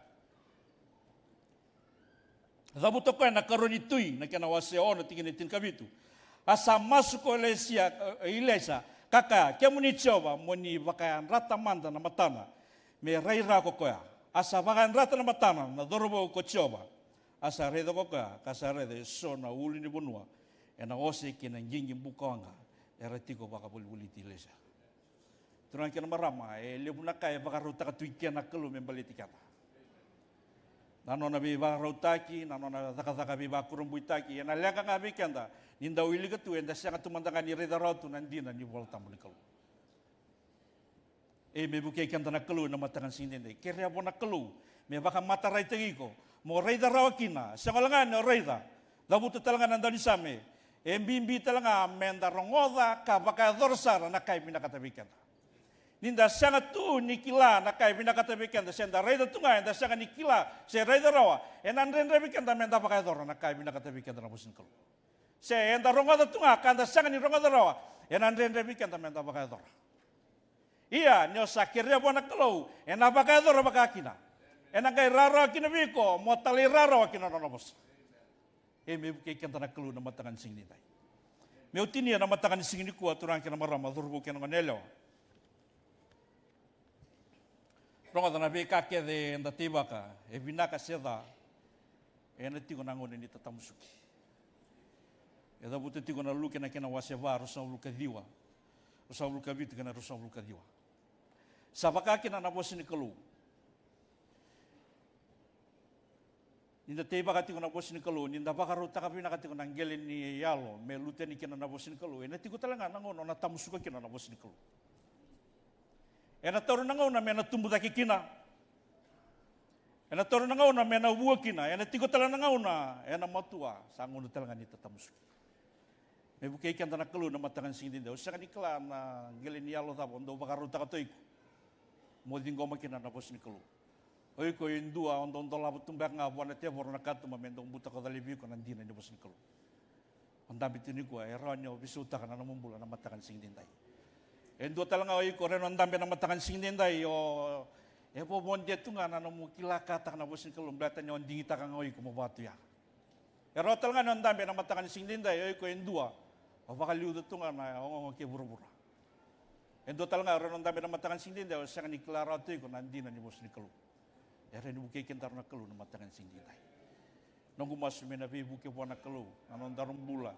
Cavuta o koya na Karua ni Tui na kena wase ono tikina e tinikavitu. A sa masu ko Ilaisa, Ilaisa, ka kaya, kemuni Jiova, mo ni vakayadrata mada na matana me rai ra ko koya. A sa vakayadrata na matana na cauravou ko Jiova. A sa raica ko koya ka sa raica e so na ulunivanua ena ose kei na qiqi bukawaqa era tiko vakavolivoliti Ilaisa. Turaga kei na marama, e levu na ka e vakarautaka tu i ke na Kalou me baleti keda. Na nona veivakarautaki, na nona cakacaka veivakurabuitaki, ena leqa ga vei keda ni da wilika tu, eda sega tu mada ga ni raica rawa tu na dina ni iVola Tabu ni Kalou. E me vukei keda na Kalou ena mataka ni siga nidaidai. Kerea vua na Kalou me vakamataraitaki iko, mo raica rawa kina, sega wale ga ni o raica. Cavuta tale ga na daunisame, e bibi tale ga me da rogoca ka vakayacora sara na ka e vinakata vei keda. Ni da sega tu ni kila na ka e vinakata vei keda, se da raica tu ga eda sega ni kila se raica rawa, ena dredre vei keda me da vakayacora na ka e vinakata vei keda na vosa ni Kalou. Se eda rogoca tu ga ka da sega ni rogoca rawa, ena dredre vei keda me da vakayacora. Ia ni o sa kerea vua na Kalou, ena vakayacora vaka kina. Ena qai rawarawa kina vei iko mo talairawarawa kina nona vosa. E me vukei keda na Kalou na mataka ni siga nidaidai. Meu tinia na mataka ni siga nikua, turaga kei na marama, cauravou kei na goneyalewa. Rogoca na veika kece eda teivaka, e vinaka se ca, ena tiko na gauna ni tatamusuki. E cavuta tiko na Luke na kena wase va, ruasagavulu ka ciwa, ruasagavulu ka vitu kei na ruasagavulu ka ciwa. Sa vaka kina na vosa ni Kalou. Ni da teivaka tiko na vosa ni Kalou, ni da vakarautaka vinaka tiko na qele ni yalo me lutu yani kina na vosa ni Kalou, ena tiko tale ga na gauna o na tamusuka kina na vosa ni Kalou. Ena taura na gauna me na tubu cake kina. Ena taura na gauna me na vua kina. Ena tiko tale na gauna ena matua, sa gauna tale ga ni tatamusuki. Me vukei keda na Kalou na mataka ni siga nidaidai. Au sega ni kila na qele ni yalo cava o dau vakarautaka tu o iko mo ciqoma kina na vosa ni Kalou. O iko e dua o dau dolava tu beka ga vua na tevoro na katuba me dau butako cala vei iko na dina ni vosa ni Kalou. O dabe tu nikua, e rawa ni o veisautaka na nomu bula na mataka ni siga nidaidai. E dua tale ga o iko rawa ni o dabe na mataka ni siga nidaidai, o e vovodea tu ga na nomu kila, kataka na vosa ni Kalou, baleta ni o digitaka ga o iko mo vakatuya. E rawa tale ga ni o dabe na mataka ni siga nidaidai, o iko e dua o vakaliuca tu ga na ogaoga kei vuravura. E dua tale ga e rawa ni o dabe na mataka ni siga nidaidai, o sega ni kila rawa tu o iko na dina ni vosa ni Kalou. E rawa ni vukei kedaru na Kalou na mataka ni siga nidaidai. Noqu masu me na veivuke vua na Kalou na nodaru bula,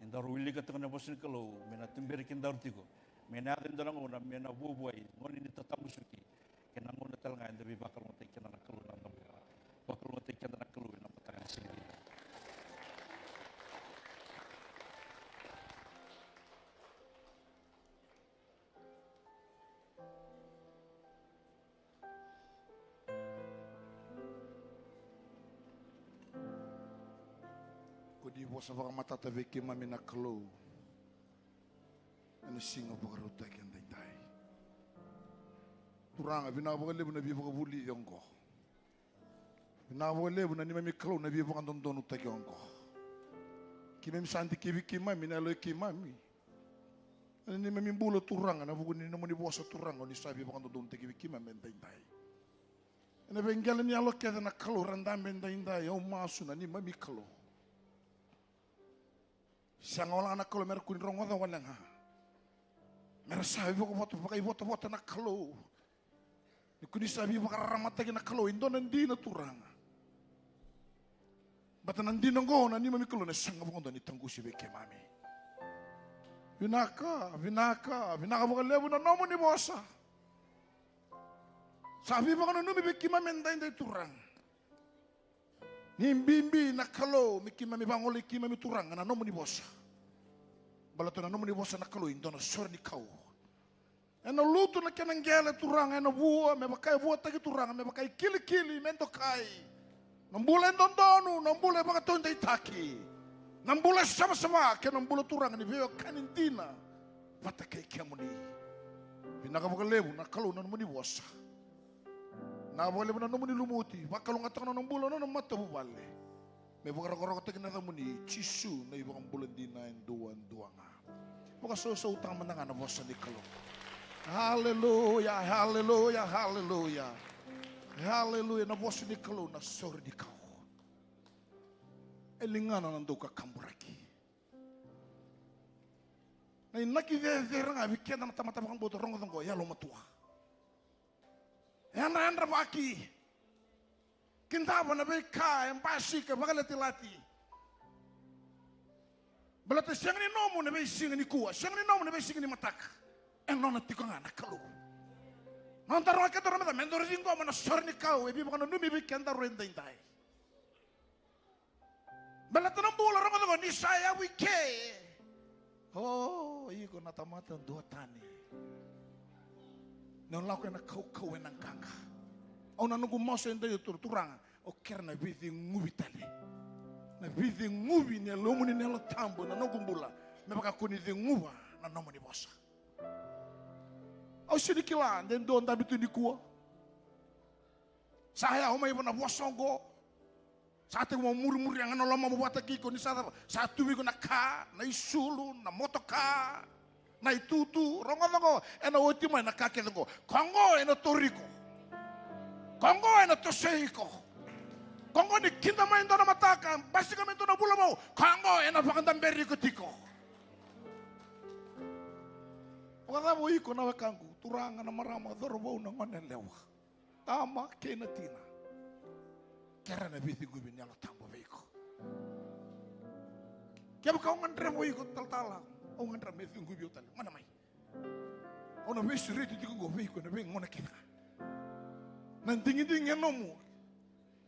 ni daru wilika tiko na vosa ni Kalou, me na tuberi kedaru tiko, me na yaco e dua na gauna me na vuavuai, gauna ni tatamusuki, kei na gauna tale ga eda veivakalougatataki keda na Kalou na noda bula. Vakalougatataki keda na Kalou ena mataka ni siga nidaidai. Ko ni vosa vakamatata vei keimami na Kalou ena siga vakarautaki edaidai. Turaga, vinaka vakalevu na veivakavulici oqo. Vinaka vakalevu na neimami Kalou na veivakadodonutaki oqo. Keimami sa dikevi keimami na yalo i keimami. Na neimami bula Turaga, ena vuku ni nomuni vosa Turaga, o ni sa veivakadodonutaki vei keimami edaidai. Ena veiqele ni yalo kece na Kalou era dabe edaidai, au masu na neimami Kalou. Sega wale ga na Kalou me ra kua ni rogoca wale ga. Me ra sa veivakavota, vakaivotavota na Kalou. Ni ko ni sa veivakararamataki na Kalou, e dua na dina Turaga. Baleta na dina oqo na neimami Kalou na sega vakadua ni taqusi vei keimami. Vinaka, vinaka, vinaka vakalevu na nomuni vosa. Sa veivakananumi vei keimami edaidai Turaga. Ni bibi na Kalou me keimami vagolei keimami Turaga na nomuni vosa. Baleta na nomuni vosa na Kalou e dua na sore ni kau. Ena lutu na kena qele, Turaga, ena vua, me vaka e vuataki, Turaga, me vaka e kilikili, me dokai. Na bula e dodonu, na bula e vakataudeitaki, na bula e savasava, kei na bula, Turaga, ni veiwekani dina vata kei kemuni. Vinaka vakalevu na Kalou na nomuni vosa. Vinaka vakalevu na nomuni lumuti, vakalougatataka na nona bula na nona matavuvale. Me vakarokorokotaki na yacamuni, Jisu na iVakabula dina e duadua ga. Vakasausautaka mada ga na vosa ni Kalou. Haleluya, haleluya, haleluya. Haleluya, na vosa ni Kalou na sore ni kau. E ligana na daukakaburaki. Na inaki cecere ga vei keda na tamata vakabauta, rogoca oqo, yalomatua. Yadrayadravaki. Kidava na veika e basika, e vakalatilati. Baleta e sega ni nomu na veisiga nikua, sega ni nomu na veisiga ni mataka. E nona tiko ga na Kalou. Nodaru ga kedaru me da, me daru ciqoma na sore ni kau e veivakananumi vei kedaru edaidai. Baleta na bula, rogoca oqo, ni sa yavu i ke. O iko na tamata duatani. Ni o lako ena kaukauwa, ena qaqa. Au na noqu masu edaidai, Turaga, au kerea na veiceguvi tale. Na veiceguvi ni Yalomuni na Yalo Tabu ena noqu bula. Me vaka ko ni ceguva na nomuni vosa. Au sega ni kila de dua o dabe tu nikua. Sa yawa mai vua na vosa oqo. Sa tekivu mo murimuri ga na lomamu vata kei iko ni sa cava, sa tu vei iko na ka, na isulu, na motoka, na itutu, rogoca oqo, ena oti mai na ka kece oqo. Ko oqo ena tauri iko. Ko oqo ena tosoi iko. Ko oqo ni kida mai dua na mataka, basika mai dua na vula vou, ko oqo ena vakadaberi iko tiko. Vakacava o iko na wekaqu, turaga, na marama, cauravou, na goneyalewa, tama kei na tina? Kerea na veiceguvi ni Yalo Tabu vei iko. Kevaka o gadreva o iko talatala, au gadreva me ceguvi au tale, gone mai. Au na veisureti tiko oqo vei iko ena veigauna kece ga. Na digidigi e nomu.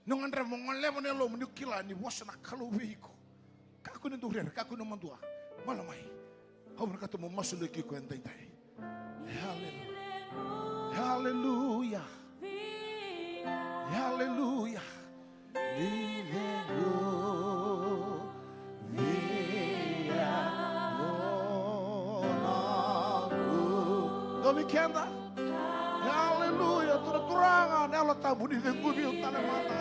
Ni o gadreva mo goleva na yalomu, ni o kila ni vosa na Kalou vei iko. Kakua ni dau rere, kakua ni madua. Gole mai. Au vinakata mo masulaki iko edaidai. Haleluya. Haleluya. Haleluya. Ni cegu via noqu. Domi keda. Haleluya. Turaga, na Yalo Tabu ni ceguvi au tale mada.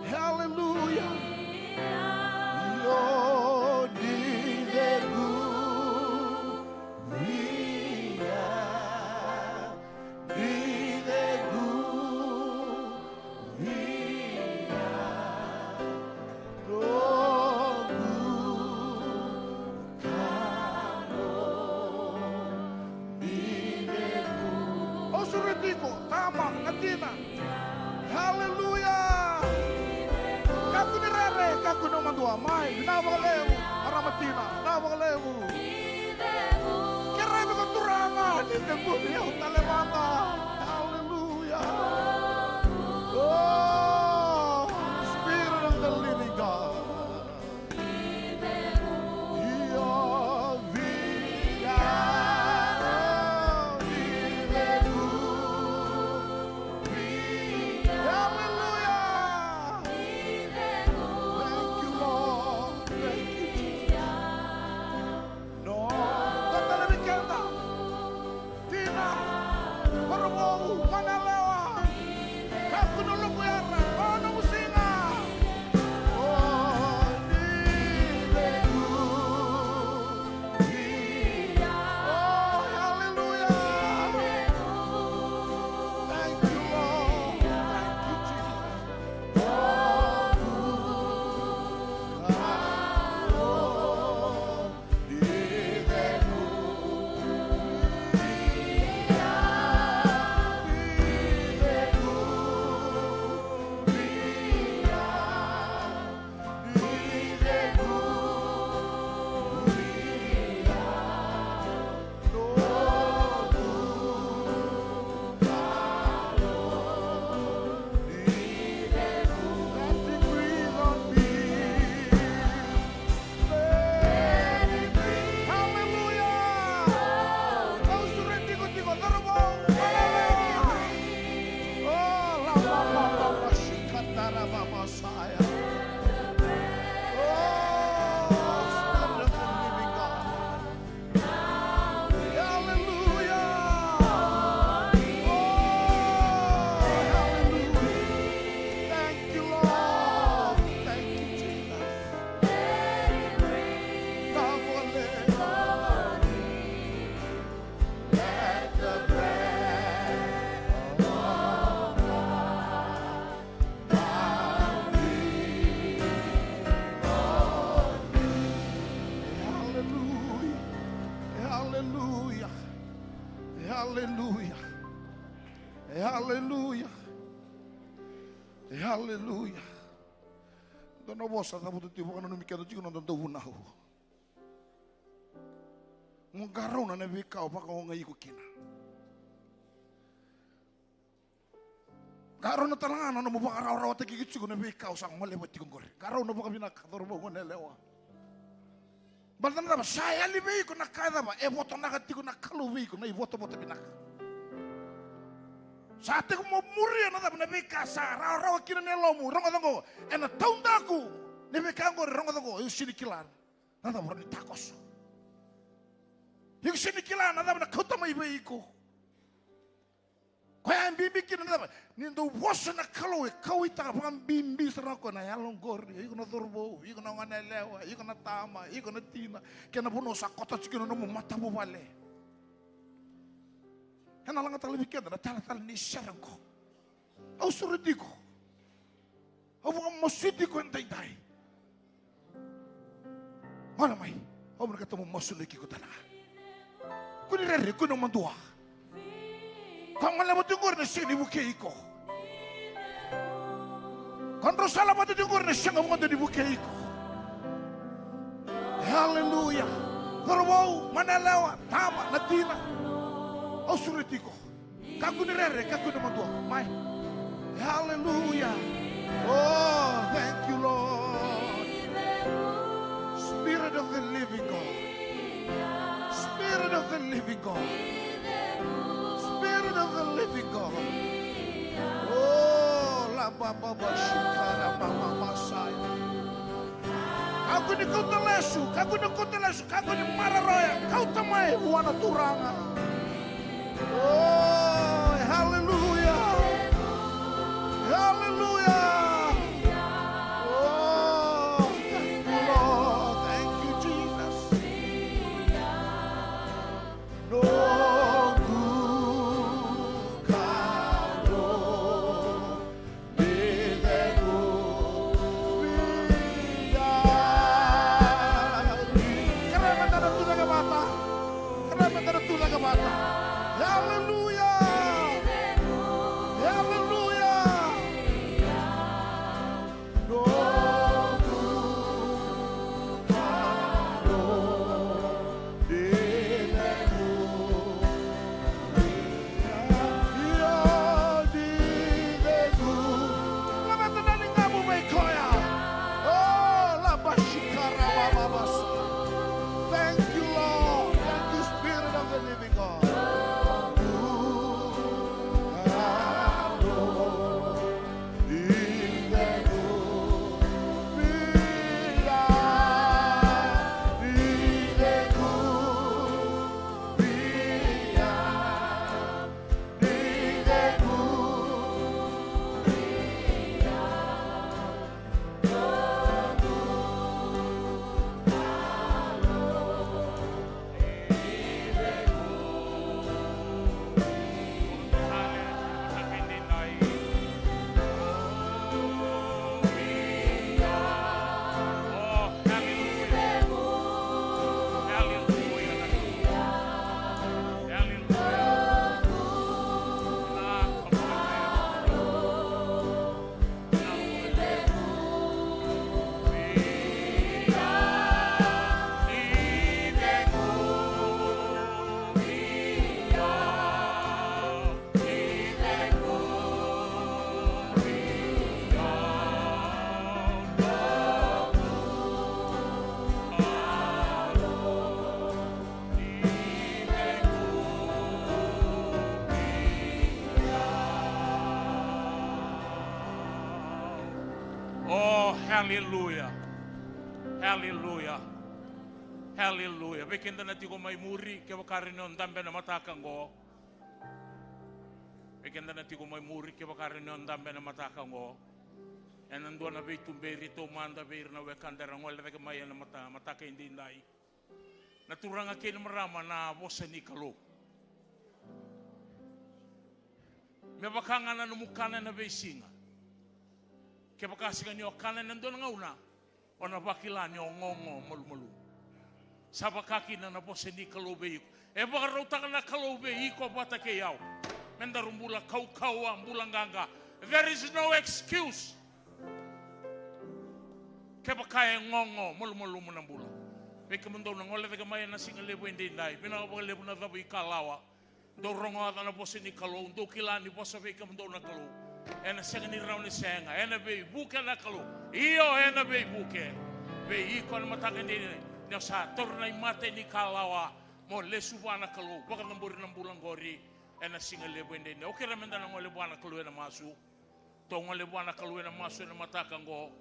Haleluya. Io, ni cegu via, ni cegu via noqu Kalou ni cegu. Au sureti iko, tama, na tina. Haleluya. Kakua ni rere, kakua ni madua, mai, vinaka vakalevu, marama tina, vinaka vakalevu. Kerea vei iko Turaga ni ceguvi au tale mada. Haleluya. Oh, Spirit of the living God. Io, via, via, via. Hallelujah. Thank you, Lord. Thank you, Jesus. No, dua tale vei keda. Tina, cauravou, goneyalewa, kakua ni loku yara, o nomu siga. Oh, ni cegu via. Oh, hallelujah. Thank you, Lord. Thank you, Jesus. Oh, E aleluya. E aleluya. Dua na vosa cavuta tiko, vakananumi keda tiko na noda dauvunau. Mo qarauna na veika o vakaogai iko kina. Qarauna tale ga na nomu vakarawarawataki iko tiko na veika o sa goleva tiko qori. Qarauna vakavinaka, cauravou, goneyalewa. Baleta na cava? Sa yali vei iko na ka e cava? E votonaka tiko na Kalou vei iko, na ivotavota vinaka. Sa tekivu mo muria na cava? Na veika sa rawarawa kina na yalomu. Rogoca oqo, ena taudaku na veika oqori, rogoca oqo, iko sega ni kila na cava o rawa ni takoso. Iko sega ni kila na cava na kauta mai vei iko. Koya e bibi kina na cava? Ni dau vosa na Kalou, e kauwaitaka vakabibi sara ga o koya na yalo oqori. Iko na cauravou, iko na goneyalewa, iko na tama, iko na tina, kei na vanua sa koto tiko kina na nomu matavuvale. Ena laga tale vei keda na talatala ni sere oqo. Au sureti iko. Au vakamasuti iko edaidai. Gole mai. Au vinakata meu masu mai kei iko tale ga. Kua ni rere, kua ni madua. Ko goleva tiko qori na sega ni vukei iko. Ko drau sala vata tiko qori na sega vodo ni vukei iko. Aleluya. Cauravou, goneyalewa, tama, na tina. Au sureti iko. Kakua ni rere, kakua ni madua. Mai. Hallelujah. Oh, thank you, Lord. Spirit of the living God. Spirit of the living God. Spirit of the living God. Oh, la ba ba ba shikara ba ba ba saya. Kakua ni kauta lesu, kakua ni kauta lesu, kakua ni maroroya, kauta mai vua na Turaga. Oh, hallelujah. Hallelujah. Oh, thank you, Lord. Thank you, Jesus. Noqu Kalou. Kerea meda na tucake vata. Kerea meda na tucake vata. Hallelujah. Hallelujah. Io, ni cegu. Laveta na ligamu vei koya. Oh, la bashikara wa babasa. Thank you, Lord. Thank you, Spirit of the living God. Oh, hallelujah. Hallelujah. Hallelujah. Vei keda na tiko mai muri, kevaka rawa ni o dabe na mataka qo. Vei keda na tiko mai muri, kevaka rawa ni o dabe na mataka qo. Ena dua na veituberi taumada vei ira na wekada era gole cake mai ena mata, mataka edaidai. Na turaga kei na marama, na vosa ni Kalou. Me vaka ga na nomu kana ena veisiga. Kevaka sega ni o kana ena dua na gauna, o na vakila ni o gogo malumalumu. Sa vaka kina na vosa ni Kalou vei iko. E vakarautaka na Kalou vei iko vata kei au. Me daru bula kaukauwa, bula qaqa. There is no excuse. Kevaka e gogo, malumalumu na bula. Vei kemudou na gole cake mai ena siga levu edaidai, vinaka vakalevu na cavuikalawa. Dou rogoca na vosa ni Kalou, dou kila ni vosa vei kemudou na Kalou. Ena sega ni rawa ni sega, ena veivuke na Kalou. Io, ena veivuke. Vei iko ena mataka edaidai, ni o sa taura na imatai ni kalawa, mo lesu vua na Kalou, vakacabori na bula qori. Ena siga levu edaidai, au kerea meda na gole vua na Kalou ena masu. Tou gole vua na Kalou ena masu ena mataka oqo.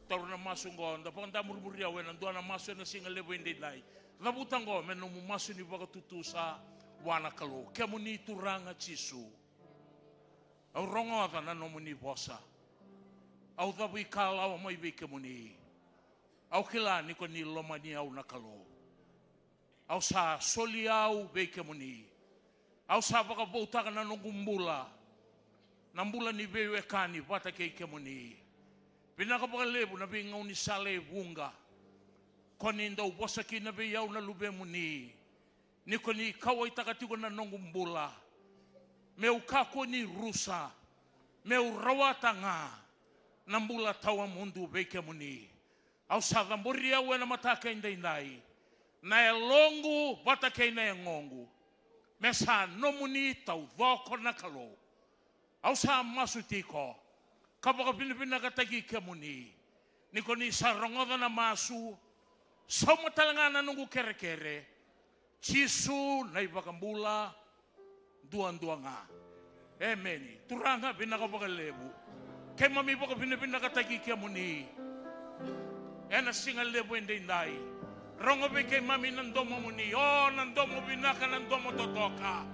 Taura na masu oqo, da vakadamurimuri au ena dua na masu ena siga levu edaidai. Cavuta oqo me nomu masu ni vakatutusa vua na Kalou. Kemuni Turaga Jisu, au rogoca na nomuni vosa. Au cavuikalawa mai vei kemuni. Au kila ni ko ni lomani au na Kalou. Au sa soli au vei kemuni. Au sa vakavoutaka na noqu bula, na bula ni veiwekani vata kei kemuni. Vinaka vakalevu na veigaunisala e vuqa ko ni dau vosa kina vei au na luvemuni, ni ko ni kauwaitaka tiko na noqu bula, meu kakua ni rusa, meu rawata ga na bula tawamudu vei kemuni. Au sa cabori au ena mataka edaidai, na yaloqu vata kei na yagoqu, me sa nomuni taucoko na Kalou. Au sa masu tiko ka vakavinavinakataki kemuni, ni ko ni sa rogoca na masu. Sauma tale ga na noqu kerekere, Jisu na iVakabula duadua ga. Emeni. Turaga, vinaka vakalevu. Keimami vakavinavinakataki kemuni ena siga levu edaidai. Rogo vei keimami na domomuni, o na domo vinaka, na domo totoka.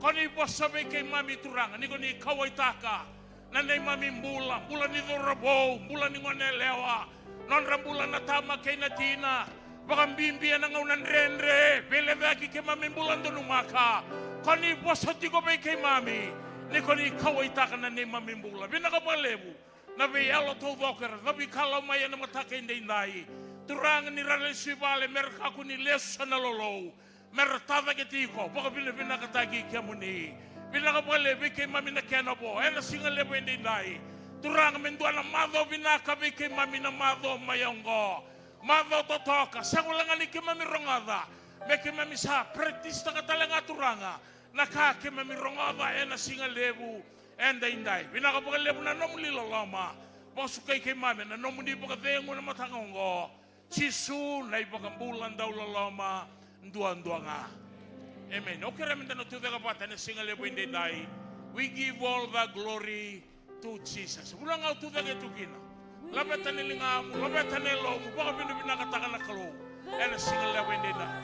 Ko ni vosa vei keimami Turaga, ni ko ni kauwaitaka na neimami bula, bula ni cauravou, bula ni goneyalewa, nodra bula na tama kei na tina, vakabibi ena gauna dredre, veilecayaki keimami bula donumaka. Ko ni vosa tiko vei keimami, ni ko ni kauwaitaka na neimami bula. Vinaka vakalevu na veiyalo taucoko era cavuikalawa mai ena mataka edaidai. Turaga, ni ra lesu i vale, me ra kakua ni lesu sa na lolou, me ra tacake tiko, vakavinavinakataki kemuni. Vinaka vakalevu vei keimami na kena vo ena siga levu edaidai. Turaga, me dua na macawa vinaka vei keimami na macawa mai oqo. Macawa totoka, sega wale ga ni keimami rogoca, me keimami sa practice-taka tale ga Turaga na ka keimami rogoca ena siga levu edaidai. Vinaka vakalevu na nomuni loloma. Vakasukai keimami ena nomuni vakacegu ena mataka oqo. Jisu na iVakabula dau loloma duadua ga. Emeni. Au kerea meda na tucake vata ena siga levu edaidai. We give all the glory to Jesus. Vula ga au tucake tu kina. Laveta na ligamu, laveta na yalomu, vakavinavinakataka na Kalou ena siga levu edaidai.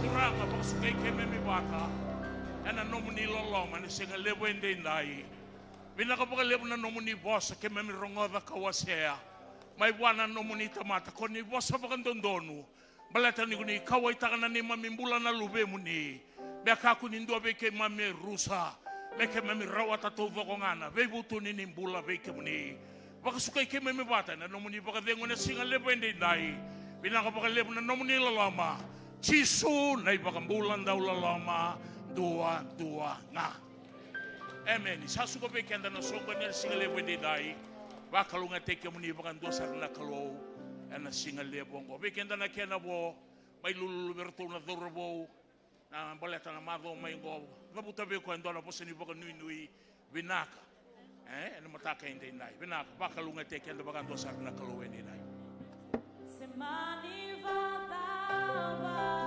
Turaga, vakasukai keimami vata ena nomuni loloma ena siga levu edaidai. Vinaka vakalevu na nomuni vosa keimami rogoca ka wasea mai vua na nomuni tamata. Ko ni vosa vakadodonu, baleta ni ko ni kauwaitaka na neimami bula na luvemuni. Me kakua ni dua vei keimami e rusa, me keimami rawata taucoko ga na veivutuni ni bula vei kemuni. Vakasukai keimami vata ena nomuni vakacegu ena siga levu edaidai. Vinaka vakalevu na nomuni loloma. Jisu na iVakabula dau loloma duadua ga. Emeni. Sa suka vei keda na soqoni ena siga levu edaidai. Vakalougatataki kemuni vakadua sara na Kalou ena siga levu oqo. Vei keda na kena vo, mai lululu vei iratou na cauravou na baleta na macawa mai oqo. Cavuta vei koya e dua na vosa ni vakanuinui. Vinaka. E, ena mataka edaidai. Vinaka. Vakalougatataki keda vakadua sara na Kalou edaidai. Se mani vacava